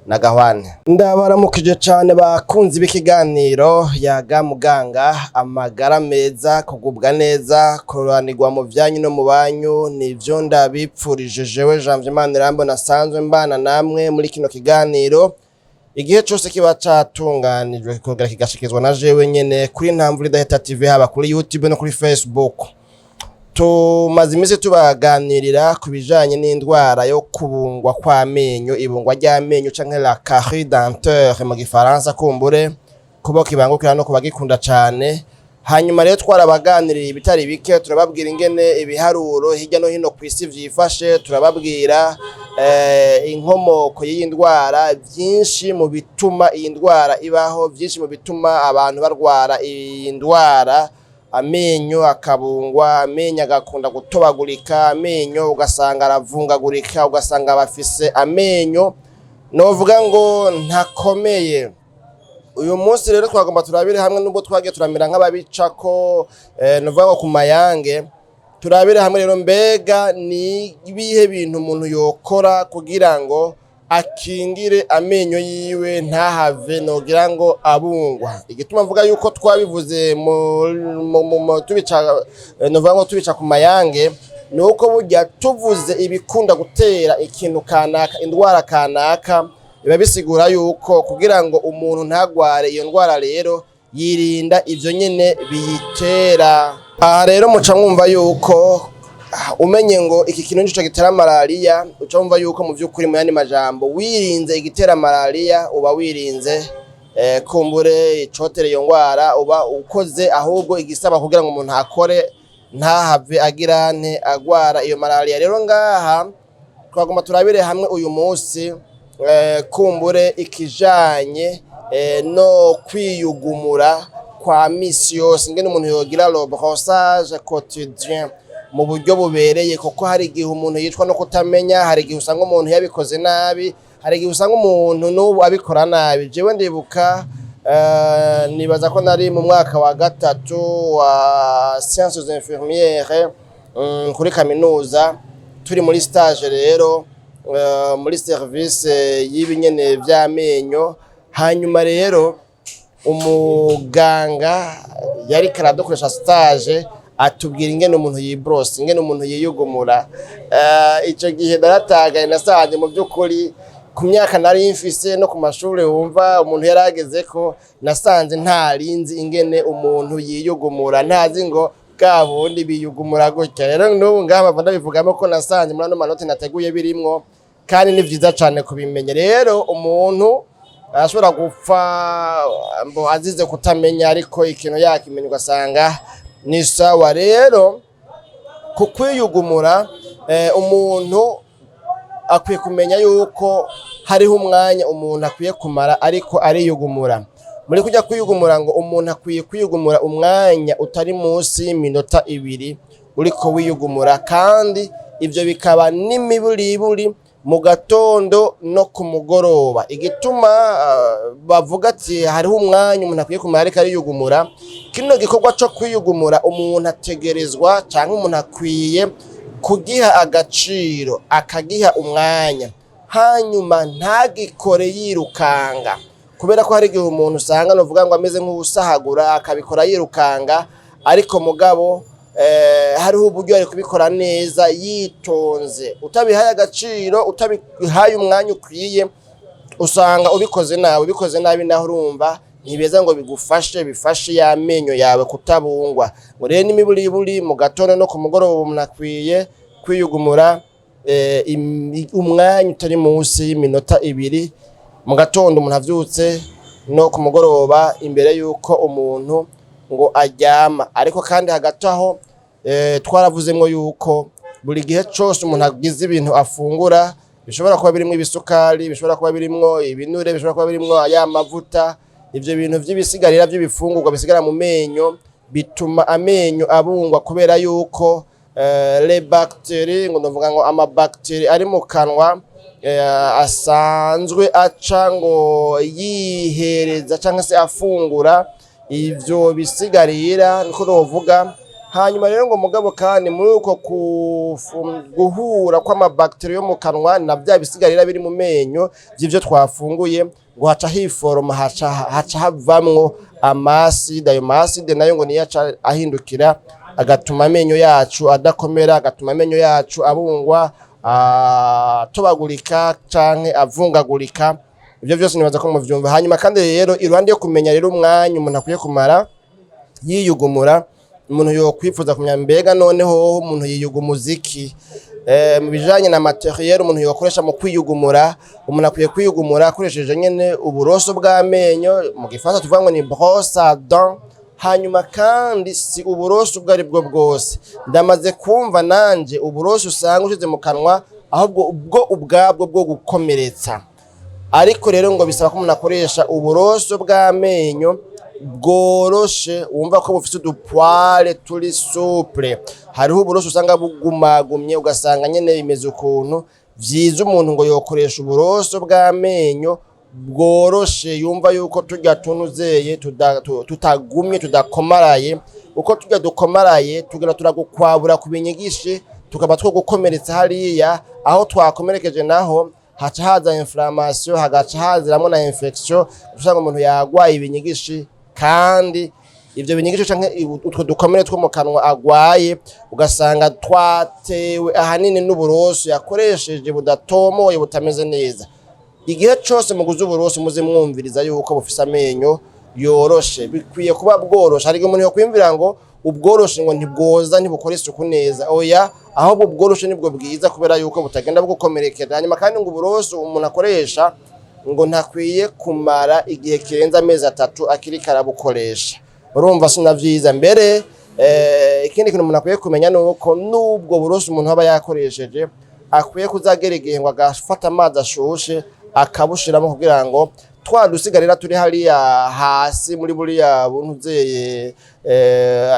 Speaker 1: na Gahwane. Ndabaramukije cane bakunzi b'ikiganiro Yaga Muganga. Amagara meza, kugubwa neza, kuroranirwa mu vyanyu no mu banyu, nivyo ndabipfurije jewe Janvier Manirambona nasanzwe mbana namwe muri kino kiganiro igihe cose kiba catunganijwe kikongera kigashikizwa na jewe nyene kuri Ntambwe Idahita TV, haba kuri YouTube no kuri Facebook. Tumaze iminsi tubaganirira ku bijanye n'indwara yo kubungwa kw'amenyo, ibungwa ry'amenyo canke la carie dentaire mu gifaransa, kumbure kubo kibangukira no kubagikunda cane. Hanyuma rero twarabaganiriye ibitari bike, turababwira ingene ibiharuro hirya no hino kw'isi vyifashe, turababwira inkomoko y'iyi ndwara, vyinshi mu bituma iyi ndwara ibaho, vyinshi mu bituma abantu barwara iyi ndwara, amenyo akabungwa, amenyo agakunda gutobagurika, amenyo ugasanga aravungagurika, ugasanga bafise amenyo novuga ngo ntakomeye. Uyu munsi rero twagomba turabire hamwe, nubwo twagiye turamera nk'ababicako, novuga ngo ku mayange, turabire hamwe rero mbega ni ibihe bintu umuntu yokora kugira ngo akingire amenyo yiwe ntahave nogira ngo abungwa. Igituma mvuga yuko twabivuze tubica, novuga ngo tubica ku mayange, ni uko burya tuvuze ibikunda gutera ikintu kanaka, indwara kanaka, biba bisigura yuko kugira ngo umuntu ntagware iyo ndwara rero yirinda ivyo nyene biyitera. Aha rero muca mwumva yuko umenye ngo iki kintu nico gitera malariya, uca wumva yuko mu vy'ukuri, mu yandi majambo, wirinze igitera malariya uba wirinze kumbure icotera iyo ngwara, uba ukoze ahubwo igisaba kugira ngo umuntu akore ntahave agira nte agwara iyo malariya. Rero ngaha twagomba turabire hamwe uyu munsi, kumbure ikijanye no kwiyugumura kwa misi yose, ingene umuntu yogira le brossage quotidien mu buryo bubereye, kuko hari igihe umuntu yicwa no kutamenya, hari igihe usanga umuntu yabikoze nabi, hari igihe usanga umuntu n'ubu abikora nabi. Jewe ndibuka, nibaza ko nari mu mwaka wa gatatu wa sciences infirmières kuri kaminuza, turi muri stage rero, muri service y'ibinyene vy'amenyo. Hanyuma rero umuganga yariko aradukoresha stage atubwira ingene umuntu yibrosa, ingene umuntu yiyugumura. Ico gihe naratagaye, nasanze mu by'ukuri ku myaka nari mfise no ku mashuri wumva umuntu yarageze ko nasanze ntarinzi ingene umuntu yiyugumura, ntazi ngo bwa bundi biyugumura gutya. Rero n'ubu ngaha mpava ndabivugamo ko nasanze muri ano manoti nateguye birimwo, kandi ni vyiza cane kubimenya. Rero umuntu arashobora gupfa mbo azize kutamenya, ariko ikintu yakimenya ugasanga ni sawa. Rero ku kwiyugumura, umuntu akwiye kumenya yuko hariho umwanya umuntu akwiye kumara ariko ariyugumura. Muri kujya kwiyugumura, ngo umuntu akwiye kwiyugumura umwanya utari munsi y'iminota 2 uriko wiyugumura, kandi ivyo bikaba n'imiburiburi mu gatondo no ku mugoroba. Igituma bavuga ati hariho umwanya umuntu akwiye kumara ariko ariyugumura, kino gikorwa co kwiyugumura umuntu ategerezwa canke umuntu akwiye kugiha agaciro, akagiha umwanya, hanyuma ntagikore yirukanga, kubera ko hari igihe umuntu usanga novuga ngo ameze nk'uwusahagura akabikora yirukanga, ariko mugabo hariho uburyo ari kubikora neza yitonze. Utabihaye agaciro, utabihaye umwanya ukwiye, usanga ubikoze nabi. Ubikoze nabi naho urumva ntibeza ngo bigufashe, bifashe y'amenyo yawe kutabungwa. Ngo rero n'imiburiburi mu gatondo no ku mugoroba umuntu akwiye kwiyugumura. umwanya utari munsi y'iminota 2 mu gatondo umuntu avyutse, no ku mugoroba imbere y'uko umuntu ngo aryama. Ariko kandi hagati aho twaravuzemwo yuko buri gihe cose umuntu agize ibintu afungura bishobora kuba birimwo ibisukari, bishobora kuba birimwo ibinure, bishobora kuba birimwo ya mavuta, ivyo bintu vy'ibisigarira vy'ibifungurwa bisigara mu menyo bituma amenyo abungwa, kubera yuko les bactéries, ngo ndavuga ngo amabactéries ari mu kanwa asanzwe aca ngo yihereza cyangwa se afungura ivyo bisigarira, niko novuga. Hanyuma rero ngo mugabo kandi muri uko guhura kw'amabactéries yo mu kanwa na bya bisigarira biri mu menyo vy'ivyo twafunguye, ngo haca hiforoma, haca havamwo amaside. Ayo maside nayo ngo niyo aca ahindukira agatuma amenyo yacu adakomera, agatuma amenyo yacu abungwa, atobagurika canke avungagurika. Ivyo vyose nibaza ko muvyumva. Hanyuma kandi rero, iruhande yo kumenya rero umwanya umuntu akwiye kumara yiyugumura, umuntu yokwifuza kumenya mbega noneho umuntu yiyugumuza iki? Mu bijanye na matériel umuntu yokoresha mu kwiyugumura, umuntu akwiye kwiyugumura akoresheje nyene uburoso bw'amenyo, mu gifaransa tuvuga ngo ni brosse à dents. Hanyuma kandi si uburoso ubwo ari bwo bwose. Ndamaze kumva nanje uburoso usanga ushize mu kanwa, ahubwo ubwo ubwabwo bwo gukomeretsa. Ariko rero ngo bisaba ko umuntu akoresha uburoso bw'amenyo bworoshe, wumva ko bufise udupoils turi souple. Hariho uburoso usanga bugumagumye, ugasanga nyene bimeze ukuntu. Vyiza umuntu ngo yokoresha uburoso bw'amenyo bworoshe, yumva yuko turya tunuzeye tutagumye, tudakomaraye. Uko turya dukomaraye tugenda turagukwabura ku binyigishi, tukaba two gukomeretsa hariya. Aho twakomerekeje naho haca haza inflammation, hagaca haziramwo na infection, usanga umuntu yagwaye ibinyigishi. Kandi ivyo binyigishi canke utwo dukomere two mu kanwa agwaye, ugasanga twatewe ahanini n'uburoso yakoresheje budatomoye, butameze neza. Igihe cose muguze uburoso, muze mwumviriza yuko bufise amenyo yoroshe. Bikwiye kuba bworoshe. Hari igihe umuntu yokwiyumvira ngo ubworoshe ngo ntibwoza, ntibukora isuku neza. Oya, ahubwo ubworoshe nibwo bwiza, kubera yuko butagenda bugukomerekera. Hanyuma kandi ngo uburoso umuntu akoresha ngo ntakwiye kumara igihe kirenze amezi 3 akiriko arabukoresha. Urumva sina vyiza mbere. Ikindi kintu umuntu akwiye kumenya ni uko n'ubwo buroso umuntu aba yakoresheje akwiye kuzagera igihe ngo agafata amazi ashushe akabushiramo, kugira ngo twa dusigarira turi hariya hasi muri buriya buntu uzeye,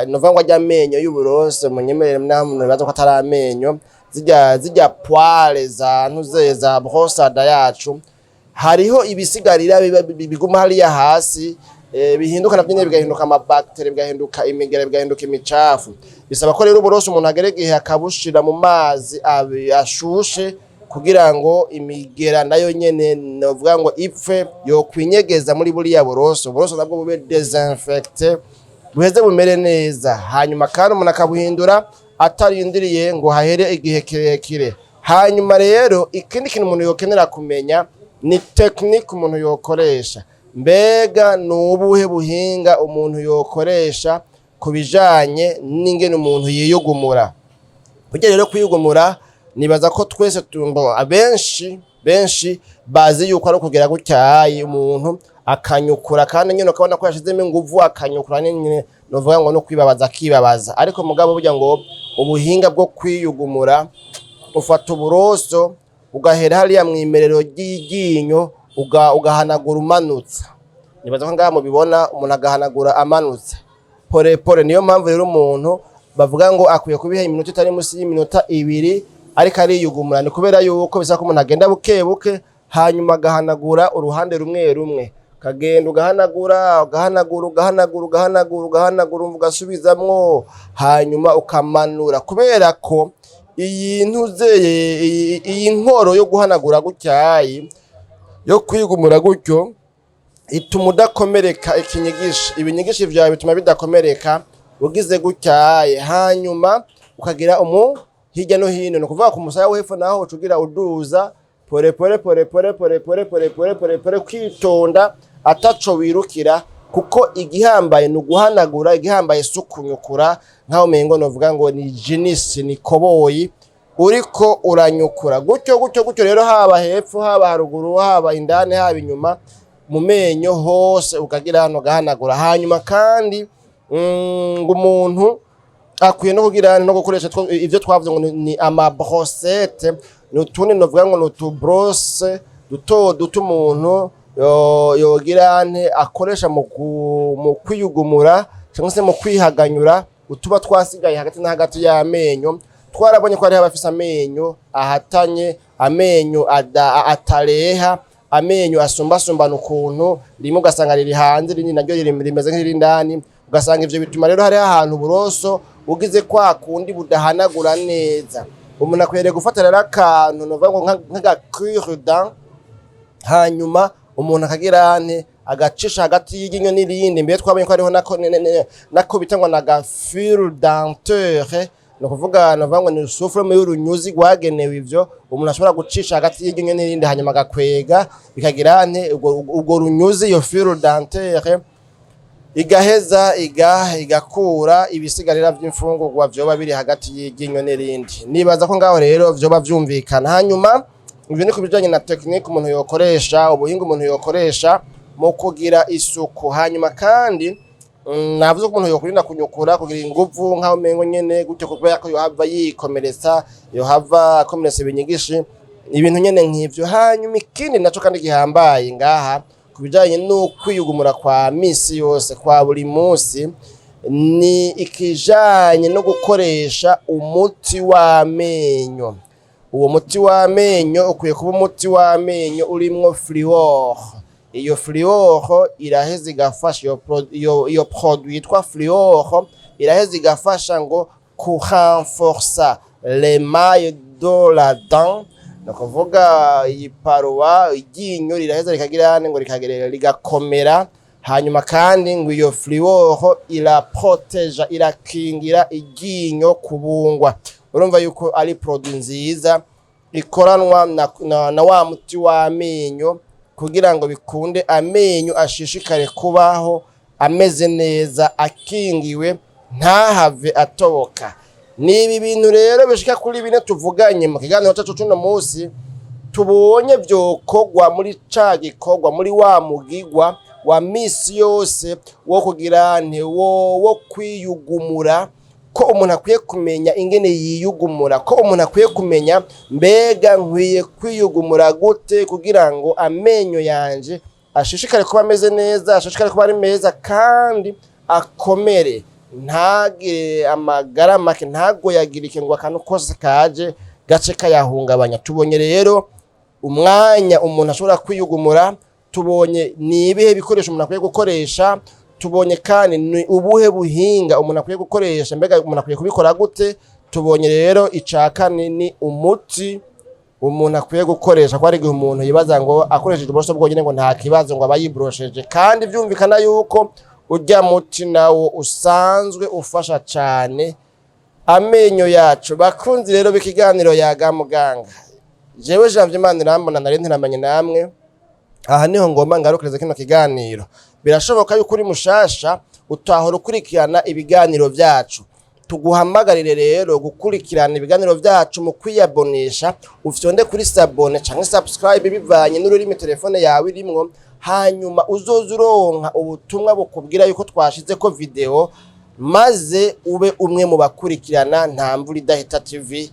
Speaker 1: novuga ngo arya amenyo y'uburoso, munyemerere namwe bibaza ko atari amenyo, zirya poils za ntuzeye za brosse à dents yacu, hariho ibisigarira biguma hariya hasi, bihinduka navyo nyene, bigahinduka amabactéries, bigahinduka imigera, bigahinduka imicafu. Bisaba ko rero uburoso umuntu agera igihe akabushira mu mazi ashushe, kugira ngo imigera nayo nyene novuga ngo ipfe, yokwinyegeza muri buriya buroso, uburoso nabwo bube désinfecté, buheze bumere neza. Hanyuma kandi umuntu akabuhindura atarindiriye ngo hahere igihe kirekire. Hanyuma rero ikindi kintu umuntu yokenera kumenya ni technique umuntu yokoresha. Mbega ni ubuhe buhinga umuntu yokoresha ku bijanye n'ingene umuntu yiyugumura? Burya rero kwiyugumura, nibaza ko twese tumbo abenshi benshi bazi yuko ari ukugira gutyaye, umuntu akanyukura, kandi nyine ukabona ko yashizemo inguvu akanyukura nyine, novuga ngo no kwibabaza akibabaza. Ariko mugabo burya ngo ubuhinga bwo kwiyugumura, ufata uburoso ugahera hariya mw'imerero ry'iryinyo, ugahanagura umanutsa. Nibaza ko ngaha mubibona, umuntu agahanagura amanutse pore pore. Niyo mpamvu rero umuntu bavuga ngo akwiye kubiha iminota itari munsi y'iminota 2 ariko ariyugumura, ni kubera yuko bisaba ko umuntu agenda buke buke, hanyuma agahanagura uruhande rumwe rumwe, ukagenda ugahanagura, ugahanagura, ugahanagura, ugahanagura, ugahanagura, umva ugasubizamwo, hanyuma ukamanura. Kubera ko iyi ntuzeye iyi nkoro yo guhanagura gutyayi, yo kwigumura gutyo, ituma udakomereka ikinyigisho, ibinyigisho vyawe bituma bidakomereka ugize gutyaye. Hanyuma ukagira umu hirya no hino, ni ukuvuga ku musaya wo hepfo naho uca ugira uduza pore pore pore pore pore pore pore pore pore pore, kwitonda ataco wirukira, kuko igihambaye ni uguhanagura, igihambaye si ukunyukura nkaho umengo novuga ngo ni jinisi, ni koboyi. Uriko uranyukura gutyo gutyo gutyo rero, haba hepfo, haba haruguru, haba indani, haba inyuma mu menyo hose, ukagira hano gahanagura. Hanyuma kandi ngo umuntu akwiye no kugira no gukoresha ivyo twavuze ngo ni ama brossettes, ni utundi novuga ngo ni utu brosse duto duto umuntu yogira nte akoresha mu kwiyugumura cyangwa se mu kwihaganyura utuba twasigaye hagati na hagati y'amenyo. Twarabonye ko hariho abafise amenyo ahatanye, amenyo atareha, amenyo asumbasumbana ukuntu, rimwe ugasanga riri hanze, irindi naryo rimeze nk'iriri indani. Ugasanga ivyo bituma rero hariho ahantu uburoso ugize kwa kundi budahanagura neza. Umuntu akwiriye gufata rero akantu novuga ngo nk'aga cure-dent, hanyuma umuntu akagira nte agacisha hagati y'iryinyo n'irindi. Mbere twabonye ko hariho nako bita ngo naga fil dentaire, ni ukuvuga novuga ngo ni sous forme y'urunyuzi rwagenewe ivyo, umuntu ashobora gucisha hagati y'iryinyo n'irindi, hanyuma agakwega bikagira nte ubwo runyuzi, iyo fil dentaire, igaheza igakura ibisigarira vy'imfungurwa vyoba biri hagati y'iryinyo n'irindi. Nibaza ko ngaho rero vyoba vyumvikana. Hanyuma ivyo ni ku bijanye na technique umuntu yokoresha, ubuhinga umuntu yokoresha mu kugira isuku. Hanyuma kandi navuze ko umuntu yokurinda kunyukura kugira inguvu nk'aho umengo nyene gutyo, kubera ko yohava yikomeretsa, yohava akomeretsa ibinyigishi, ibintu nyene nk'ivyo. Hanyuma ikindi naco kandi gihambaye ngaha ku bijanye no kwiyugumura kwa misi yose, kwa buri munsi, ni ikijanye no gukoresha umuti w'amenyo. Uwo muti w'amenyo ukwiye kuba umuti w'amenyo urimwo fluor. Iyo fluor iraheza igafasha, iyo produit yitwa fluor iraheza igafasha ngo kurenforcer l'émail de la dent, ni ukuvuga iyi paroi, iryinyo riraheza rikagira ngo rikagira rigakomera. Hanyuma kandi ngo iyo fluor iraproteja, irakingira iryinyo kubungwa. Urumva yuko ari produit nziza ikoranwa na wa muti w'amenyo kugira ngo bikunde amenyo ashishikare kubaho ameze neza, akingiwe, ntahave atoboka. Ni ibi bintu rero bishika kuri bine tuvuganye mu kiganiro cacu c'uno munsi, tubonye vyokorwa muri ca gikorwa, muri wa mugigwa wa misi yose wo kugira nte wo kwiyugumura, ko umuntu akwiye kumenya ingene yiyugumura, ko umuntu akwiye kumenya mbega nkwiye kwiyugumura gute kugira ngo amenyo yanje ashishikare kuba ameze neza, ashishikare kuba ari meza kandi akomere, ntagire amagara make, ntagoyagirike ngo akantu kose kaje gace kayahungabanya. Tubonye rero umwanya umuntu ashobora kwiyugumura, tubonye ni ibihe bikoresho umuntu akwiye gukoresha, tubonye kandi ni ubuhe buhinga umuntu akwiye gukoresha, mbega umuntu akwiye kubikora gute. Tubonye rero ica kane ni umuti umuntu akwiye gukoresha, ko hari igihe umuntu yibaza ngo akoresheje uburoso bwonyine ngo nta kibazo, ngo aba yiborosheje, kandi vyumvikana yuko urya muti nawo usanzwe ufasha cane amenyo yacu. Bakunzi rero b'ikiganiro Yaga Muganga, jewe Janvier Manirambona nari ntiramanye namwe, aha niho ngomba ngarukiriza kino kiganiro. Birashoboka yuko uri mushasha utahora ukurikirana ibiganiro vyacu. Tuguhamagarire rero gukurikirana ibiganiro vyacu mu kwiyabonesha, ufyonde kuri s'abonner canke subscribe bivanye n'ururimi telefone yawe irimwo, hanyuma uzoza uronka ubutumwa bukubwira yuko twashizeko video, maze ube umwe mu bakurikirana Nta Mvura Idahita TV.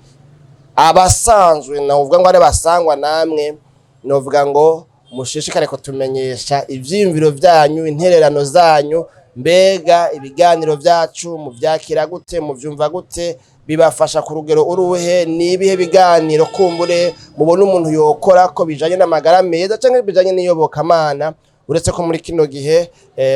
Speaker 1: Abasanzwe navuga ngo ari basangwa namwe, novuga ngo mushishikare kutumenyesha ivyiyumviro vyanyu, intererano zanyu. Mbega ibiganiro vyacu muvyakira gute? Muvyumva gute? Bibafasha ku rugero uruhe? Ni ibihe biganiro kumbure mubona umuntu yokora ko bijanye n'amagara meza canke bijanye n'iyobokamana? Uretse ko muri kino gihe,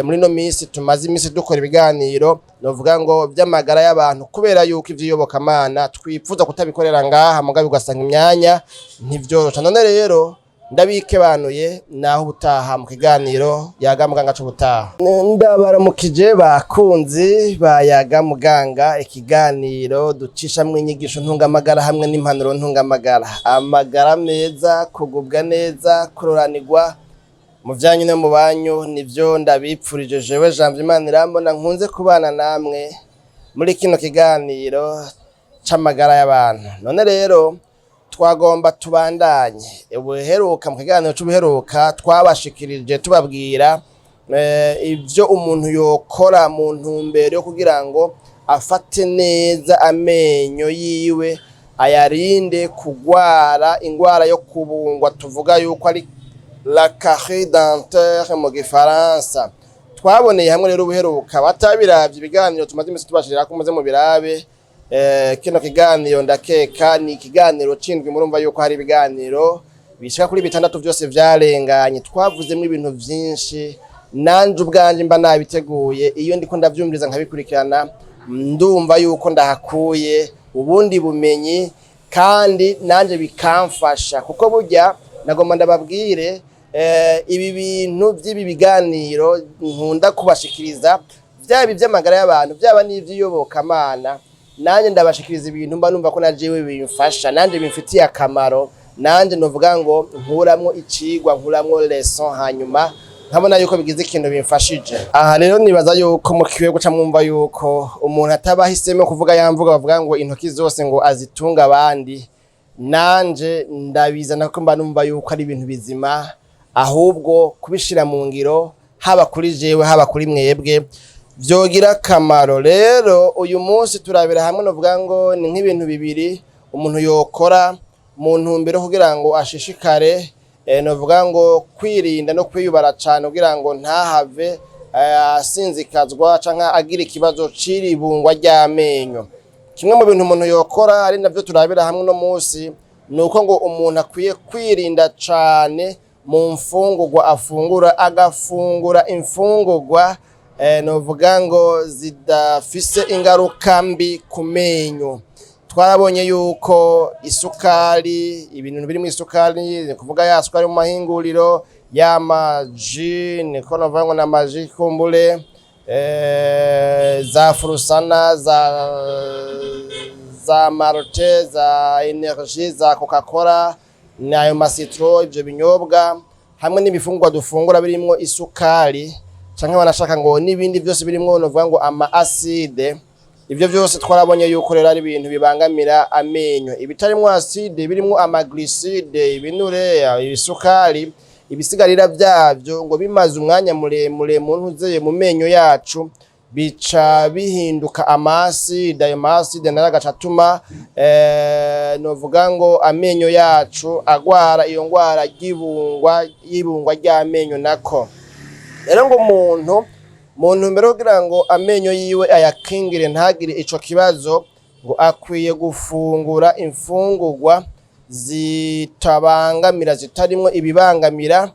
Speaker 1: muri no minsi tumaze iminsi dukora ibiganiro novuga ngo vy'amagara y'abantu, kubera yuko ivy'iyobokamana twipfuza kutabikorera ngaha, mugabe ugasanga imyanya ntivyorosha. None rero ndabikebanuye, naho ubutaha mu kiganiro Yaga Muganga c'ubutaha. Ndabaramukije bakunzi ba Yaga Muganga, ikiganiro ducishamwo inyigisho ntungamagara hamwe n'impanuro ntungamagara, amagara meza, kugubwa neza, kuroranirwa mu vyanyu no mu banyu, nivyo ndabipfurije jewe Janvier Manirambona nkunze kubana namwe muri kino kiganiro. c'amagara y'abantu. None rero twagomba tubandanye. Ubuheruka, mu kiganiro c'ubuheruka, twabashikirije tubabwira ivyo umuntu yokora mu ntumbero yo kugira ngo afate neza amenyo yiwe, ayarinde kugwara ingwara yo kubungwa, tuvuga yuko ari la carie dentaire mu gifaransa. Twaboneye hamwe rero ubuheruka, batabiravye ibiganiro tumaze imisi tubashirira ko muze mubirabe. Kino kiganiro ndakeka ni ikiganiro cindwi. Murumva yuko hari ibiganiro bishika kuri 6 vyose vyarenganye, twavuzemwo ibintu vyinshi. Nanje ubwanje mba nabiteguye, iyo ndiko ndavyumviriza nkabikurikirana, ndumva yuko ndahakuye ubundi bumenyi kandi nanje bikamfasha, kuko burya nagomba ndababwire, ibi bintu by'ibi biganiro nkunda kubashikiriza, vyaba ivy'amagara y'abantu, vyaba n'ivy'iyobokamana, nanjye ndabashikiriza ibintu mba numva ko na jewe bimfasha, nanje bimfitiye akamaro, nanje novuga ngo nkuramwo icigwa, nkuramwo leçon, hanyuma nkabona yuko bigize ikintu bimfashije. Aha rero nibaza yuko mukwiye guca mwumva yuko umuntu ataba ahisemo kuvuga ya mvuga bavuga ngo intoki zose ngo azitunga abandi. Nanje ndabizana ko mba numva yuko ari ibintu bizima, ahubwo kubishira mu ngiro, haba kuri jewe, haba kuri mwebwe, vyogira akamaro. Rero uyu munsi turabira hamwe, novuga ngo ni nk'ibintu bibiri umuntu yokora mu ntumbero kugira ngo ashishikare, novuga ngo kwirinda no kwiyubara cane kugira ngo ntahave asinzikazwa canke agira ikibazo c'iribungwa ry'amenyo. Kimwe mu bintu umuntu yokora, ari navyo turabira hamwe uno munsi, ni uko ngo umuntu akwiye kwirinda cane mu mfungurwa afungura, agafungura imfungurwa novuga ngo zidafise ingaruka mbi ku menyo. Twarabonye yuko isukari, ibintu birimwo isukari, ni kuvuga ya sukari mu mahinguriro, y'amaji, niko novuga ngo n'amaji kumbure, za furusana, za malt, za energy, za Coca Cola, n'ayo masitro, ivyo binyobwa hamwe n'ibifungurwa dufungura birimwo isukari, canke banashaka ngo n'ibindi vyose birimwo novuga ngo ama acide, ivyo vyose twarabonye yuko rero ari ibintu bibangamira amenyo. Ibitarimwo acide, birimwo ama glucides, ibinure, isukari, ibisigarira vyavyo ngo bimaze umwanya muremure mu ntuzeye mu menyo yacu, bica bihinduka ama acide. Ayo ma acide nayo agaca atuma, novuga ngo amenyo yacu agwara iyo ngwara y'ibungwa, y'ibungwa ry'amenyo nako. Rero ngo umuntu mu ntumbero kugira ngo amenyo yiwe ayakingire ntagire ico kibazo, ngo akwiye gufungura imfungurwa zitabangamira, zitarimwo ibibangamira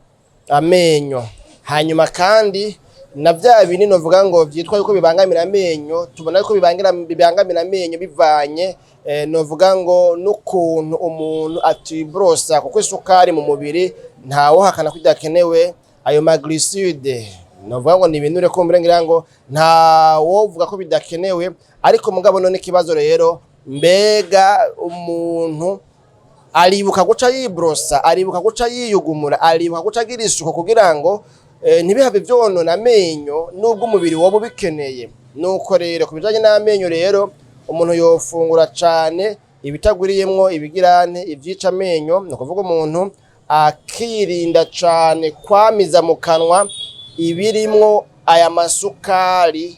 Speaker 1: amenyo. Hanyuma kandi na vya bindi novuga ngo vyitwa yuko bibangamira amenyo, tubona yuko bibangamira amenyo bivanye, novuga ngo n'ukuntu umuntu atibrosa, kuko isukari mu mubiri ntawohakana ko idakenewe. Ayo ma glucides novuga ngo ni ibinure kumbure, ngira ngo ntawovuga ko bidakenewe. Ariko mugabo none ikibazo rero, mbega umuntu aribuka guca yibrosa, aribuka guca yiyugumura, aribuka guca agira isuku kugira ngo ntibihave vyonona amenyo, nubwo umubiri woba ubikeneye? Nuko rero ku bijanye n'amenyo rero, umuntu yofungura cane ibitagwiriyemwo ibigirante, ivyica amenyo. Ni ukuvuga umuntu akirinda cane kwamiza mu kanwa ibirimwo aya masukari,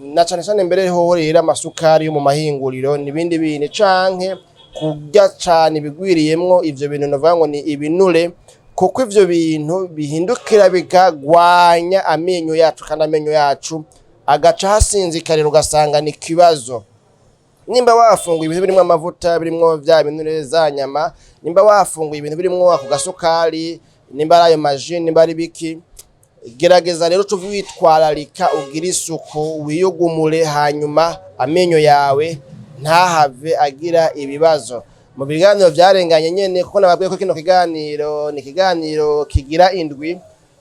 Speaker 1: na cane cane mbere hoho rero amasukari yo mu mahinguriro n'ibindi bintu, canke kurya cane ibigwiriyemwo ivyo bintu novuga ngo ni ibinure, kuko ivyo bintu bihindukira bikagwanya amenyo yacu, kandi amenyo yacu agaca hasinzikarira, ugasanga ni ikibazo. Nimba wafunguye ibintu birimwo amavuta, birimwo vya binure, za nyama, nimba wafunguye ibintu birimwo ako gasukari, nimba ari ayo maji, nimba ari biki, gerageza rero uce witwararika, ugire isuku, wiyugumure, hanyuma amenyo yawe ntahave agira ibibazo. Mu biganiro vyarenganye nyene, kuko nababwiye ko kino kiganiro ni ikiganiro kigira indwi,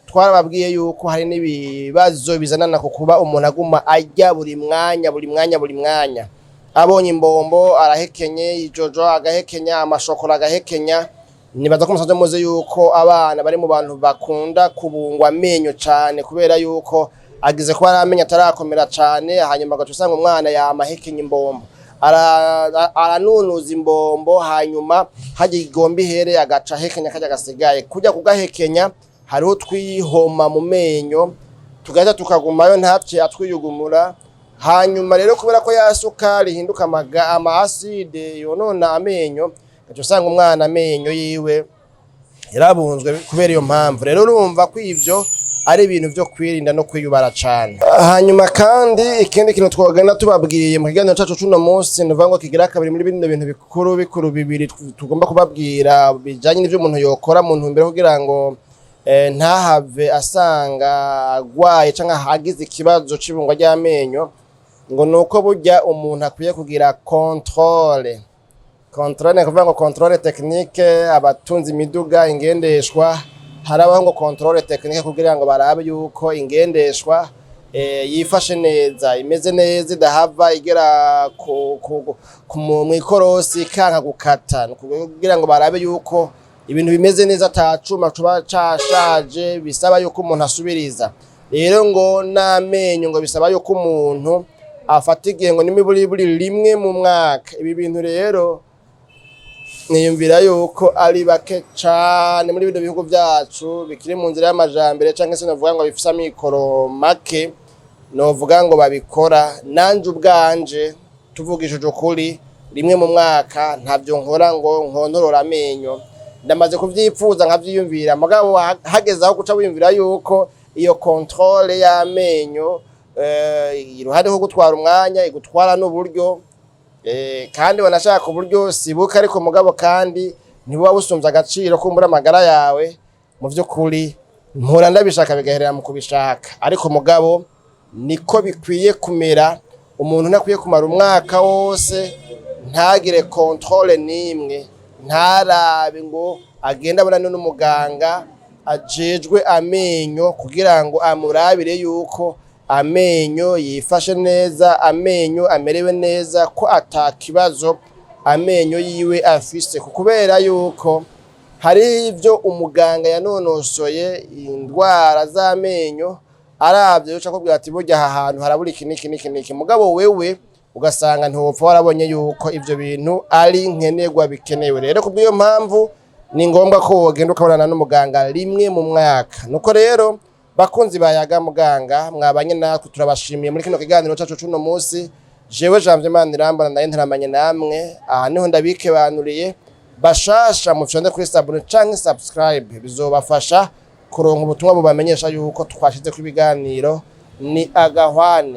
Speaker 1: twarababwiye yuko hari n'ibibazo bizanana ku kuba umuntu aguma arya buri mwanya, buri mwanya, buri mwanya. Abonye imbombo arahekenye, ijojo agahekenya, amashokora agahekenya. Nibaza ko musanzwe muzi yuko abana bari mu bantu bakunda kubungwa amenyo cane, kubera yuko agize kuba ari amenyo atarakomera cane, hanyuma agaca usanga umwana yama ahekenya imbombo. Aranunuza imbombo, hanyuma hajya igomba ihere agaca ahekenya karya gasigaye. Kujya kugahekenya hariho twihoma mu menyo, tugahita tukagumayo, ntapye atwiyugumura. Hanyuma rero kubera ko ya sukari ihinduka ama acide yonona amenyo, gaca usanga umwana amenyo yiwe yarabunzwe kubera iyo mpamvu. Rero urumva ko ivyo ari ibintu vyo kwirinda no kwiyubara cane. Hanyuma kandi ikindi kintu twogenda tubabwiye mu kiganiro cacu c'uno munsi, nuvuga ngo kigira kabiri muri bino bintu bikuru bikuru bibiri tugomba kubabwira bijanye n'ivyo umuntu yokora mu ntumbero kugira ngo ntahave asanga agwaye canke agize ikibazo c'ibungwa ry'amenyo, ngo nuko burya umuntu akwiye kugira contrôle. Contrôle ni kuvuga ngo contrôle technique. Abatunze imiduga, ingendeshwa, harabaho ngo contrôle technique kugira ngo barabe yuko ingendeshwa yifashe neza, imeze neza, idahava igera mw'ikorosi ikanka gukata. Ni kugira ngo barabe yuko ibintu bimeze neza, ata cuma cuba cashaje bisaba yuko umuntu asubiriza. Rero ngo n'amenyo ngo bisaba yuko umuntu afata igihe, ngo n'imiburiburi rimwe mu mwaka. Ibi bintu rero niyumvira yuko ari bake cane muri bino bihugu vyacu bikiri mu nzira y'amajambere, canke se novuga ngo bifise amikoro make, novuga ngo babikora. Nanje ubwanje, tuvugishije ukuri, rimwe mu mwaka ntavyo nkora ngo nkontorora amenyo. Ndamaze kuvyipfuza, nkavyiyumvira, mugabo hageze aho guca wiyumvira yuko iyo contrôle y'amenyo, iruhande ko gutwara umwanya, igutwara n'uburyo, kandi wanashaka uburyo sibuka, ariko mugabo kandi ntibuba busumvye agaciro kumbura amagara yawe. Mu vy'ukuri mpora ndabishaka bigaherera mu kubishaka, ariko mugabo niko bikwiye kumera. Umuntu ntakwiye kumara umwaka wose ntagire contrôle n'imwe, ntarabe ngo agende abonane n'umuganga ajejwe amenyo kugira ngo amurabire yuko amenyo yifashe neza, amenyo amerewe neza, ko ata kibazo amenyo yiwe afise. Kubera yuko hari ivyo umuganga yanonosoye indwara z'amenyo aravye yoca akubwira ati burya aha hantu harabura iki n'iki n'iki n'iki, mugabo wewe ugasanga ntiwopfa warabonye yuko ivyo bintu ari nkenerwa bikenewe. Rero kubw'iyo mpamvu ni ngombwa ko wogenda ukabonana n'umuganga rimwe mu mwaka. Nuko rero, bakunzi ba Yaga Muganga, mwabanye natwe, turabashimiye muri kino kiganiro cacu c'uno munsi. Jewe Janvier Manirambona nayo ntaramanye namwe, aha niho ndabikebanuriye. Bashasha, mufyonde kuri s'abonner canke subscribe, bizobafasha kuronka ubutumwa bubamenyesha yuko twashizeko ibiganiro. Ni agahwane.